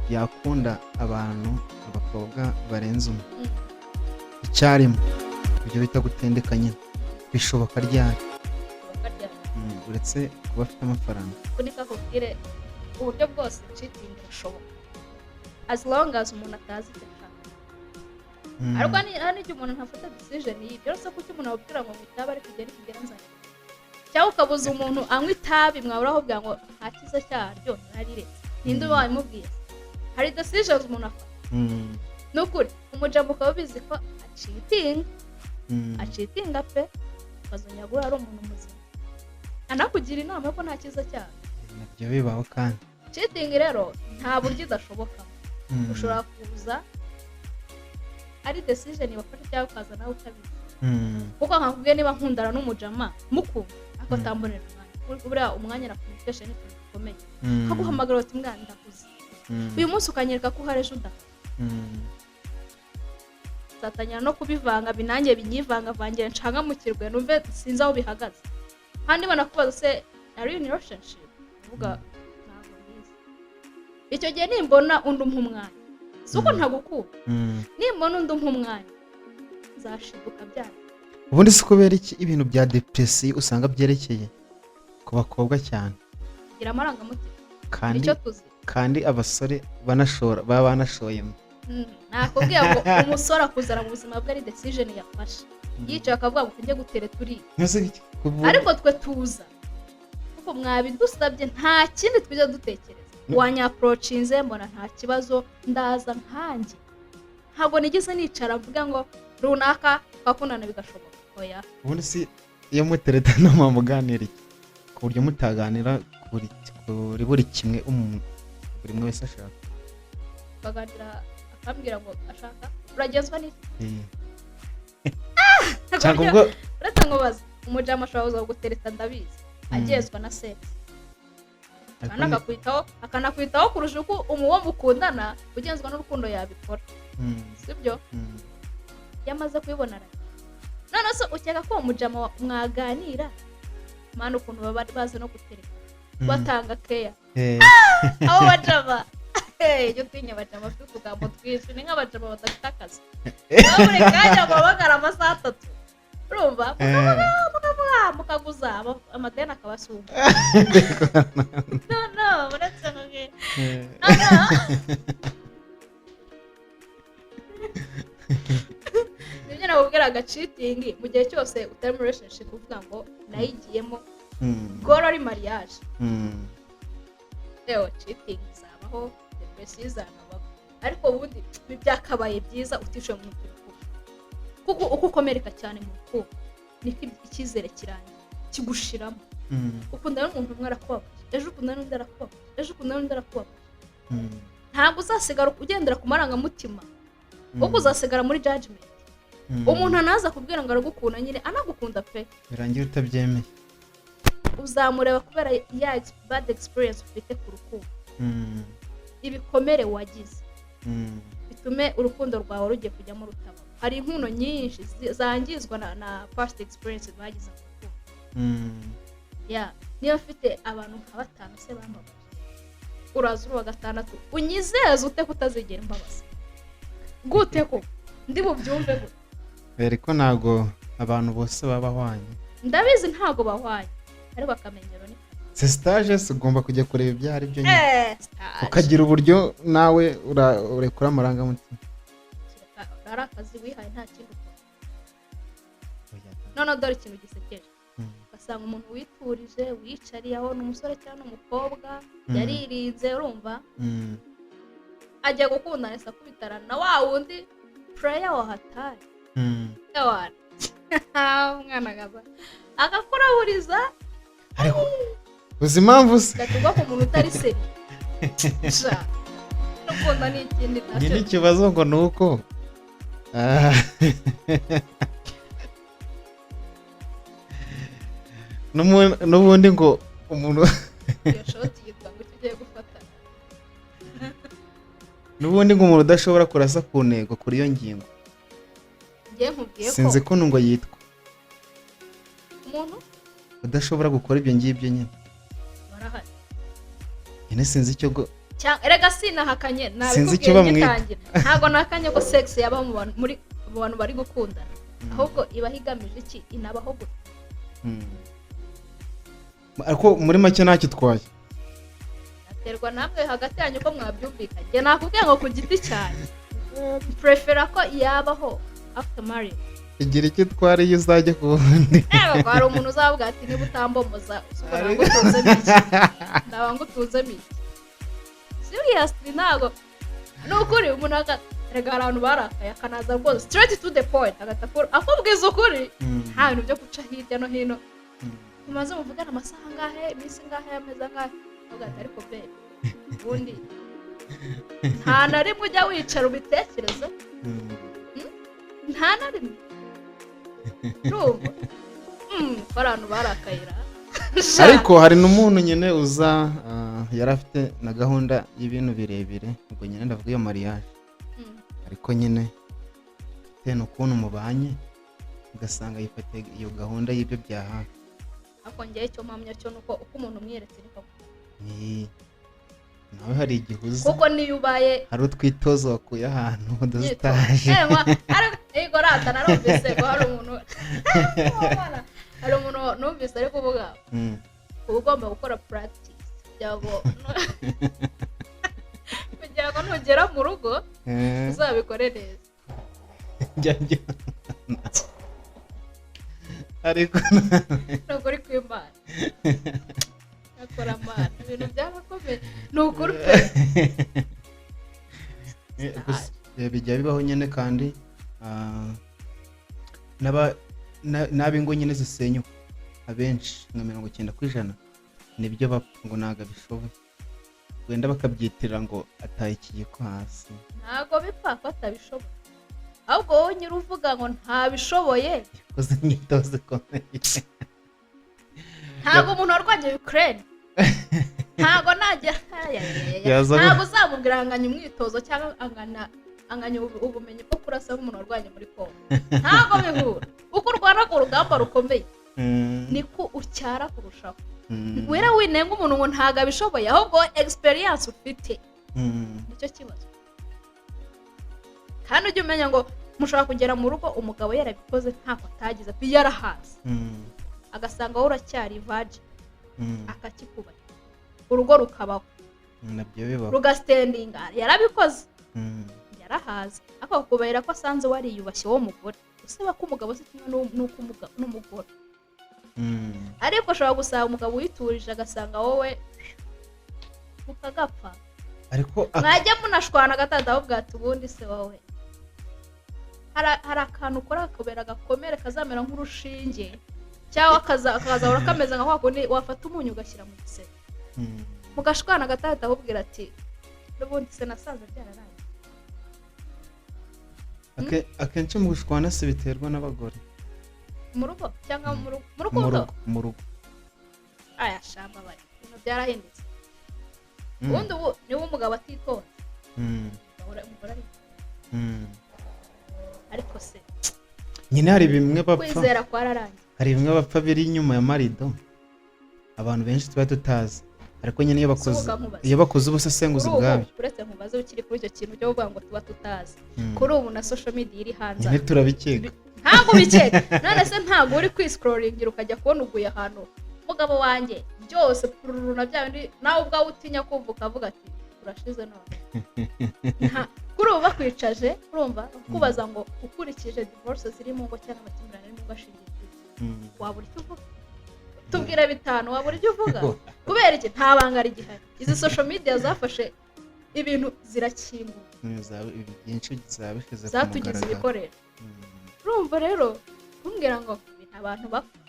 yakunda abantu, abakobwa barenze umwe icyarimwe, ibyo bita gutendeka nyine, bishoboka ryari? Bakarya. Uretse kuba afite amafaranga. Uko kakubwire, uburyo bwose cheating irashoboka as long as umuntu atazi icyo ashaka. Ariko hari n'igihe umuntu ntafata decision y'ibyo. Uretse kuki umuntu ababwira ngo ngo itabi, ariko igihe nikigera nzajya, cyangwa ukabuza umuntu anywa itabi, mwabura ahubwo ngo nta cyiza cyaryo, ntariretse, ninde uba wabimubwiye? Hari decisions umuntu afata. Ni ukuri, umujama ukaba ubizi ko acheatinga, acheatinga pe, ukazongera guhura ari umuntu muzima anakugira inama ko nta cyiza cyaryo. Nabyo bibaho kandi. Cheating rero nta buryo idashobokamo. Ushobora kuza ari decision bafata, cyangwa ukaza nawe utabizi, kuko nkakubwiye, niba nkundana n'umujama mukunda ariko atambonera umwanya, buriya umwanya na communication ni ikintu gikomeye. Kaguhamagara uti: "Mwana, ndakuze." Uyu munsi ukanyereka ko uhari, ejo udahari. Nzatangira no kubivanga binange binyivangavangira, nshangamukirwe, numve sinzi aho bihagaze. Kandi banakubaza se: "Are you in relationship?" Uvuga: "Ntabwo mbizi." Icyo gihe nimbona undi umpa umwanya, si uko ntagukunda, nimbona undi umpa umwanya nzashiduka byanyu. Ubundi si kubera iki ibintu bya depression usanga byerekeye ku bakobwa cyane? Gira amarangamutima. Kandi Nicyo tuzi. kandi abasore banashora, baba banashoyemo. Nakubwiye ngo umusore akuzana mu buzima bwe ari decision yafashe, yicaye akavuga ngo njye gutere turi. Ntuse Ariko twe tuza kuko mwabidusabye, nta kindi tujya dutekereza. Wanyapproachinze mbona nta kibazo, ndaza nkanjye. Ntabwo nigeze nicara mvuga ngo runaka twakundana bigashoboka, oya. Ubundi si iyo muteretana muganira iki, ku buryo mutaganira kuri buri kimwe umuntu, buri umwe wese ashaka? Tukaganira akambwira ngo ashaka uragenzwa n'iki? Cyangwa ubwo Uretse ngo baze umujama ashobora kuza kugutereta, ndabizi, agezwa na sex. Ariko Akanakwitaho kurusha uko umuwo mukundana ugenzwa n'urukundo yabikora. Sibyo? Iyo amaze kubibona arajya. None se ukeka ko uwo mujama mwaganira mani, ukuntu baba bazi no gutereka, batanga keya? Abo bajama, hey, jya utinya abajama bafite utugambo twinshi, ni nk'abajama badafite akazi. Baba buri kanya muhamagara amasaha 3, urumva, mukavuga, mukaguza amadeni akabasumba. No, no, uretse ngo no, no. Nibyo nakubwiraga, cheating mu gihe cyose utari muri relationship uvuga ngo nayigiyemo, goal ari marriage, rero cheating izabaho, depression izanabaho, ariko ubundi ibi byakabaye byiza utishoye mu rukundo, kuko uko ukomereka cyane mu rukundo niko icyizere kirangira kigushiramo. Ukundana n'umuntu umwe arakubabaje, ejo ukundana n'undi arakubabaje, ejo ukundana n'undi arakubabaje. Ntabwo uzasigara ugendera ku marangamutima, ahubwo uzasigara muri judgment. Umuntu anaza kubwira ngo aragukunda nyine, anagukunda pe, Birangira utabyemeye. Uzamureba kubera ya bad experience ufite ku rukundo, ibikomere wagize, bitume urukundo rwawe rugiye kujyamo rutaba. Hari inkuno nyinshi zangizwa na past experience bagize mu rukundo. Ya, niba mfite abantu nka batanu se bambabaje, uraza uri uwa gatandatu, unyizeze ute kutazigera imbabaza? Gute ko ndi bubyumve gute? Ariko ntabwo abantu bose baba bahwanye. Ndabizi, ntabwo bahwanye, ariko akamenyero ni Se stage se ugomba kujya kureba ibyo ari byo nyine, stage. ukagira uburyo nawe urekura amarangamutima. Ari akazi wihaye, nta kindi ukora. Noneho dore ikintu gisekeje: ugasanga umuntu witurije, wicariye aho, ni umusore cyangwa umukobwa, yaririnze, urumva, ajya gukundana ese akubitana na wa wundi player wa hatari. Ewana, umwana akaza akakuraburiza. Ariko uzi impamvu se? Ugahita ku muntu utari sérieux. Sha, n'ukunda ni ikindi Njye nacyo. n'ikibazo ngo ni uko n'ubundi ngo umuntu Iyo shoti yitwa ngo icyo ugiye gufata. N'ubundi ngo umuntu udashobora kurasa ku ntego kuri iyo ngingo. Ngiye nkubwiye ko Sinzi ko ngo yitwa umuntu Udashobora gukora ibyo ngibyo nyine. Barahari. Nyine sinzi icyo Erega sinahakanye. Sinzi icyo Nabikubwiye bamwita. ngitangira, ntabwo nahakanye ko sex yabaho mu bantu, muri mu bantu bari gukundana, ahubwo ibaho igamije iki, inabaho gute? Ariko muri make ntacyo itwaye. Aterwa namwe hagati yanyu ko mwabyumvikanye. Njye nakubwiye ngo ku giti cyanjye prefera ko yabaho after marriage. Igira icyo itwara iyo uzajya ku wundi. Yego, hari umuntu uzavuga ati: "Niba utambomoza, uzi ko ngutunzemo iki, ndaba ngutunzemo iki?" Seriously, ntabwo ni ukuri. Umuntu erega hari abantu barakaye, akanaza rwose straight to the point, agahita akubwiza ukuri, nta bintu byo guca hirya no hino. Mumaze muvugana amasaha angahe, iminsi ingahe, amezi angahe, avuga ati: "Ariko be, ubundi nta na rimwe ujya wicara ubitekereza, nta na rimwe." Urumva ko ari abantu barakayira. Ariko hari n'umuntu nyine uza, yari afite na gahunda y'ibintu birebire, ubwo nyine ndavuga iyo mariage, ariko nyine bitewe n'ukuntu mubanye, ugasanga yifatiye iyo gahunda y'ibyo bya hafi. Ariko ngewe icyo mpamya cyo ni uko uko umuntu umweretse niko akunda. Nawe hari igihe uza Kuko niyo ubaye hari utwitozo wakuye ahantu udasitaje. Yego rata, narumvise ngo hari umuntu numvise ari kuvuga uba ugomba gukora practice kugira ngo nugera mu rugo uzabikore neza. Njya ariko Ntabwo uri kwimana akora amana, ibintu byarakomeye, ni ukuri pe. Gusa, bijya bibaho nyine kandi n'ab'ingo nyine zisenyuka abenshi nka 90% nibyo bapfa, ngo ntabwo abishoboye, wenda bakabyitirira ngo ataye ikiyiko hasi. Ntabwo bipfa ko atabishoboye, ahubwo wowe nyiri uvuga ngo ntabishoboye. Yakoze imyitozo ikomeye. Ntabwo umuntu warwanya Ukraine, ntabwo najya ntabwo uzamubwira anganya umwitozo cyangwa anganya ubumenyi bwo kurasa nk'umuntu warwanye muri Congo. Ntabwo bihura. Uko urwana ku rugamba rukomeye, niko ucyara kurushaho. Wera winenga umuntu ngo ntabwo abishoboye, ahubwo experience ufite nicyo kibazo. Kandi ujye umenya ngo mushobora kugera mu rugo umugabo yarabikoze, ntako atagize, yarahaze, agasanga wowe uracyari virgin, akakikubaha, urugo rukabaho. Nabyo bibaho. Rugasitendinga. Yarabikoze, yarahaze, ariko akakubahira ko asanze wariyubashye wowe mugore. Usaba ko umugabo si kimwe n'uko n'umugore. Ariko ushobora gusanga umugabo witurije, agasanga wowe mukagapfa. Ariko Mwajya munashwana agatata, ahubwo ati: "Ubundi se wowe hari akantu ukora kakubera agakomere kazamera nk'urushinge, cyangwa kazahora kameze nka kwa kundi wafata umunyu ugashyira mu gisebe." Mugashwana agatata, ahubwira ati: "N'ubundi se nasanze byararangiye." Akenshi mu gushwana se biterwa n'abagore? Mu rugo cyangwa mu Mu rukundo? rugo, mu rugo. Aya shamba, bari ibintu byarahindutse. Ubundi ubu niba umugabo atitonze, umugore aritonda. Ariko se Nyine hari bimwe bapfa. kwizera kwararangiye. Hari bimwe bapfa biri inyuma ya marido, abantu benshi tuba tutazi, ariko nyine iyo bakoze Subuka nkubaze. iyo bakoze ubusesenguzi Kuri ubu, ubwabyo. uretse nkubaze, ukiri kuri icyo kintu cyo kuvuga ngo tuba tutazi, kuri ubu na social media iri hanze Nyine turabikeka. Ntabwo ubikeka. None se ntabwo uri kwiscrollingira ukajya kubona uguye ahantu umugabo wanjye byose pururu na bya bindi nawe ubwawe utinya kumva, ukavuga ati: "Urashize none." Kuri ubu bakwicaje, urumva kubaza ngo ukurikije divorce ziri mu ngo cyangwa amakimbirane ari mu ngo ashingiye ku iki, wabura icyo uvuga? Tubwire bitanu, wabura icyo uvuga. Kubera iki? Nta banga rigihari. Izi social media zafashe ibintu zirakingura. Ibi byinshi zaba bishyize ku Zatugize mugaragaro. ibikoresho. Urumva rero kumbwira ngo ibintu abantu bapfa,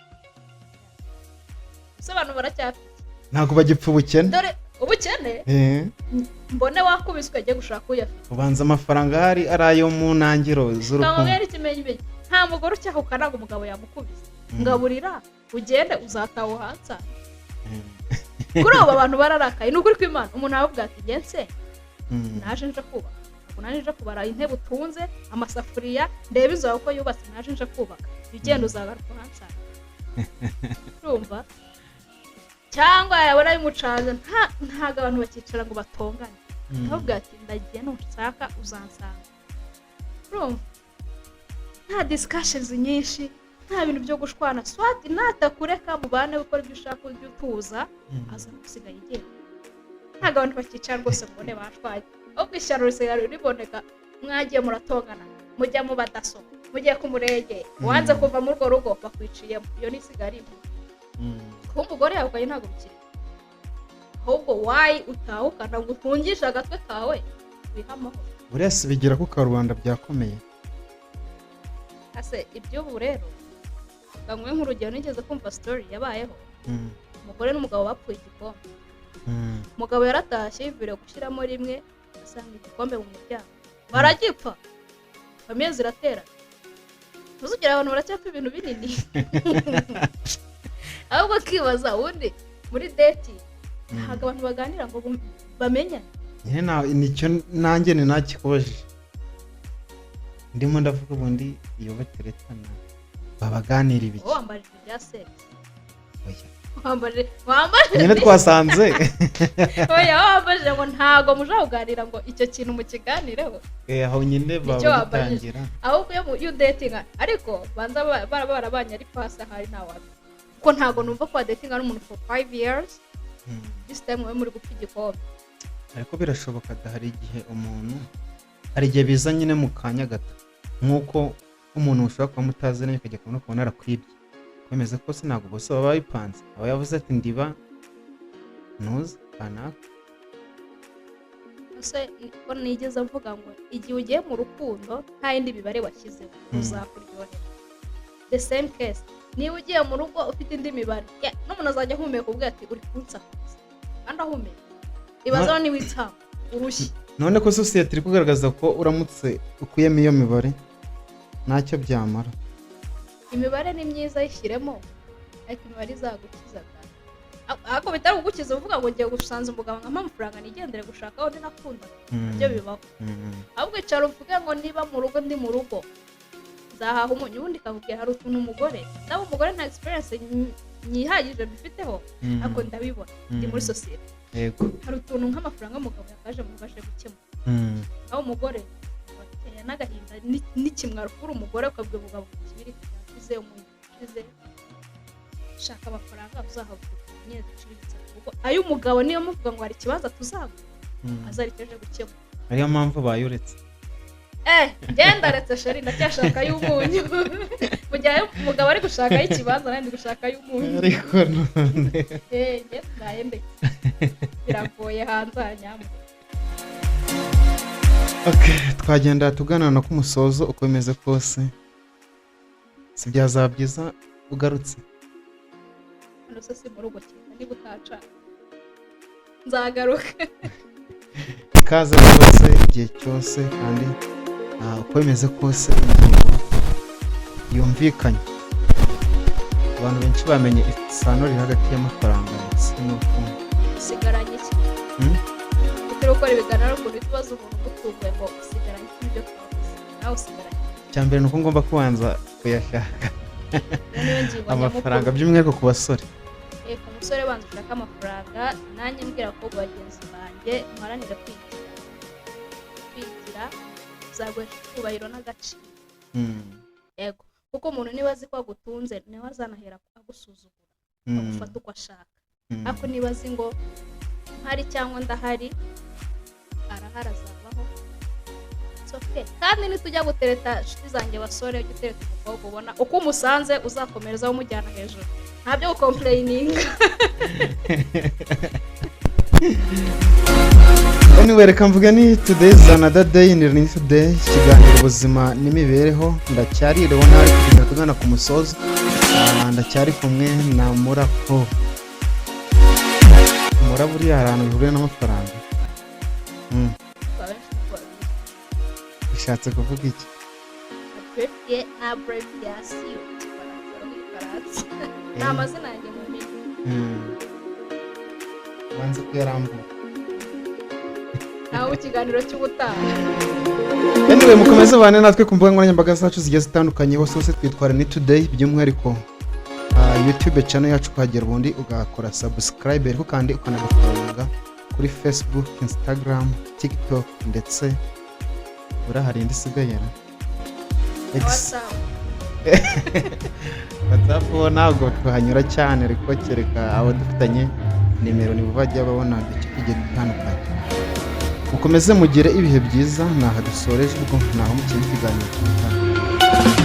ese abantu baracyafite? Ntabwo bagipfa ubukene. Dore ubukene. Mbone wakubiswe ajye gushaka uyafite. Ubanza amafaranga ahari ari ayo mu ntangiro z'urukundo. Kamubera ikimenyimenyi, nta mugore ucyahuka ntabwo umugabo yamukubise. Ngaburira ugende, uzataha uhansa. Kuri ubu abantu bararakaye, ni ukuri kw'Imana. Umuntu aravuga ati: "Ngense naje nje kubaka, ntabwo naje nje kubara intebe utunze, amasafuriya, ndebe inzu yawe uko yubatse. Naje nje kubaka, jya ugenda uzagaruka uhansanga." Urumva, cyangwa yabona bimucanze, ntabwo abantu bakicara ngo batongane. Akavuga ati: "Ndagiye, nushaka uzansanga." Urumva, nta discussions nyinshi, nta bintu byo gushwana. Swati natakureka mubane, gukora ibyo ushaka, ujye utuza, aza gusigaye igenda. Ntabwo abantu bakicara rwose ngo ubone bashwanye, ahubwo ishyano risigaye riboneka mwagiye muratongana, mujya mu badaso, mugiye ku murenge, wanze kuva muri urwo rugo bakwiciyemo. Iyo ni isigaye ari impuhwe. Kuba umugore yahukanye ntabwo bikiri, ahubwo wayi utahukana ngo utungishe agatwe kawe, wihe amahoro. Buriya si bigira ku karubanda byakomeye. Ase iby'ubu rero, nguhe nk'urugero, nigeze kumva story yabayeho. Umugore n'umugabo bapfuye igikombe. Umugabo yaratashye yiviriye gushyiramo rimwe, asanga igikombe mu muryango, baragipfa, famille ziraterana. Ntuzugire abantu baracyapfa ibintu binini. Ahubwo akibaza, ubundi muri date ntabwo abantu baganira ngo bamenyane? Nyine nicyo nanjye ni nakikubajije, ndimo ndavuga, ubundi iyo bateretana babaganira ibiki? Wowe wambajije ibya sex. Oya. Wambajije Nyine twasanze. Oya, wambajije ngo ntabwo mushobora kuganira ngo icyo kintu mukiganireho. Eh, aho nyine baba Nicyo wambajije. bagitangira. Ahubwo iyo udatinga, ariko banza barabanye ari pasi, ahari ntawabi, kuko ntabwo numva ko wadatinga n'umuntu for 5 years, this time wowe muri gupfa igikombe. Ariko birashoboka da, hari igihe umuntu, hari igihe biza nyine mu kanya gato, nk'uko umuntu ushobora kuba mutaziranye ukajya kubona ukabona arakwibye. Kwemeza ko se ntabwo bose baba babipanze, aba yavuze ati: "Ndiba ntuzi kanaka." Ese ko nigeze mvuga ngo igihe ugiye mu rukundo nta yindi mibare washyizeho, ruzakuryohera? The same case, niba ugiye mu rugo ufite indi mibare, n'umuntu azajya ahumeka ubwo ati: "Uri kunsakuza," kandi ahumeka. Ibazaho niba itsamba urushyi. None ko sosiyete iri kugaragaza ko uramutse ukuyemo iyo mibare ntacyo byamara? Imibare ni myiza, yishyiremo, ariko imibare izagukiza da. Ariko bitari kugukiza uvuga ngo ngiye gusanza umugabo nkampa amafaranga nigendere gushaka aho undi nakunda, nabyo bibaho. Ahubwo icara uvuge ngo niba mu rugo, ndi mu rugo, nzahaha umunyu. Ubundi ikakubwira hari utuntu umugore, ndaba umugore nta experience nyihagije mbifiteho, ariko ndabibona ndi muri sosiyete. Hari utuntu nk'amafaranga umugabo yakaje mu rugo aje gukemura, aho umugore batera n'agahinda n'ikimwaro kuri umugore, ukabwira umugabo ngo ikibiriti cyashize, umunyu ushize, shaka amafaranga uzahabwa nyine duciriritse, kuko ay'umugabo niyo muvuga ngo hari ikibazo tuzagura, azaricyo gukemura. Ariyo mpamvu bayuretse. Eh, ngenda retse chéri, ndacyashaka y'umunyu. Mu gihe umugabo ari gushaka y'ikibanza, nanjye ndi gushaka y'umunyu. Ariko none Eh, njye ndaye ndetse biragoye hanze aha nyamuneka. Okay, twagenda tugana no ku musozo. Uko bimeze kose, si byazaba byiza ugarutse? Hano se si mu rugo? Kereka niba utacana nzagaruka. Ikaze rwose igihe cyose, kandi uko bimeze kose ingingo yumvikanye. Abantu benshi bamenye isano riri hagati y'amafaranga ndetse n'urukundo. Usigaranye iki? Hmm? Turi gukora ibiganiro ukuntu ubaza umuntu umutunguye ngo usigaranye iki? Ibyo twavuze, nawe usigaranye iki? Icya mbere ni uko ngomba kubanza kuyashaka. Iyo niyo ngingo Amafaranga, nyamukuru. by'umwihariko ku basore. Reka umusore, banza ushake amafaranga. Nanjye mbwira abakobwa bagenzi banjye, muharanire kwigira. Kwigira bizaguhesha icyubahiro n'agaciro. Yego, kuko umuntu niba azi ko agutunze, niwe azanahera agusuzugura, agufata uko ashaka. Ariko niba azi ngo mpari cyangwa ndahari, arahari, azabaho. It's okay. Kandi nitujya gutereta, inshuti zanjye basore, ujye utereta umukobwa ubona uko umusanze uzakomereza umujyana hejuru, nta byo gucomplaininga. Anyway, reka mvuge ni today is another day ni Learning Today, ikiganiro ubuzima n'imibereho. Ndacyari Leonard, kugenda tugana ku musozo. Ndacyari kumwe na Murako. Mura, buriya hari ahantu bihuriye n'amafaranga? Abenshi niko babizi. Bishatse kuvuga iki? Abbreviation Igifaransa, rw'igifaransa ni amazina yanjye mu mpine. Banze kuyarambura. Nawe mu kiganiro cy'ubutaha. Anyway, mukomeze bane natwe ku mbuga nkoranyambaga zacu zigiye zitandukanye, hose hose twitwara ni Today, by'umwihariko YouTube channel yacu, ukahagera ubundi ugakora subscribe, ariko kandi ukanadufollowinga kuri Facebook, Instagram, TikTok, ndetse buriya hari indi isigaye ra? X. WhatsApp. WhatsApp ho ntabwo tuhanyura cyane, ariko kereka abo dufitanye nimero nibo bajya babona uduce tugiye dutandukanye. Mukomeze mugire ibihe byiza. Ni aha dusoreje ubwo, naho mu kindi kiganiro cy'ubutaha.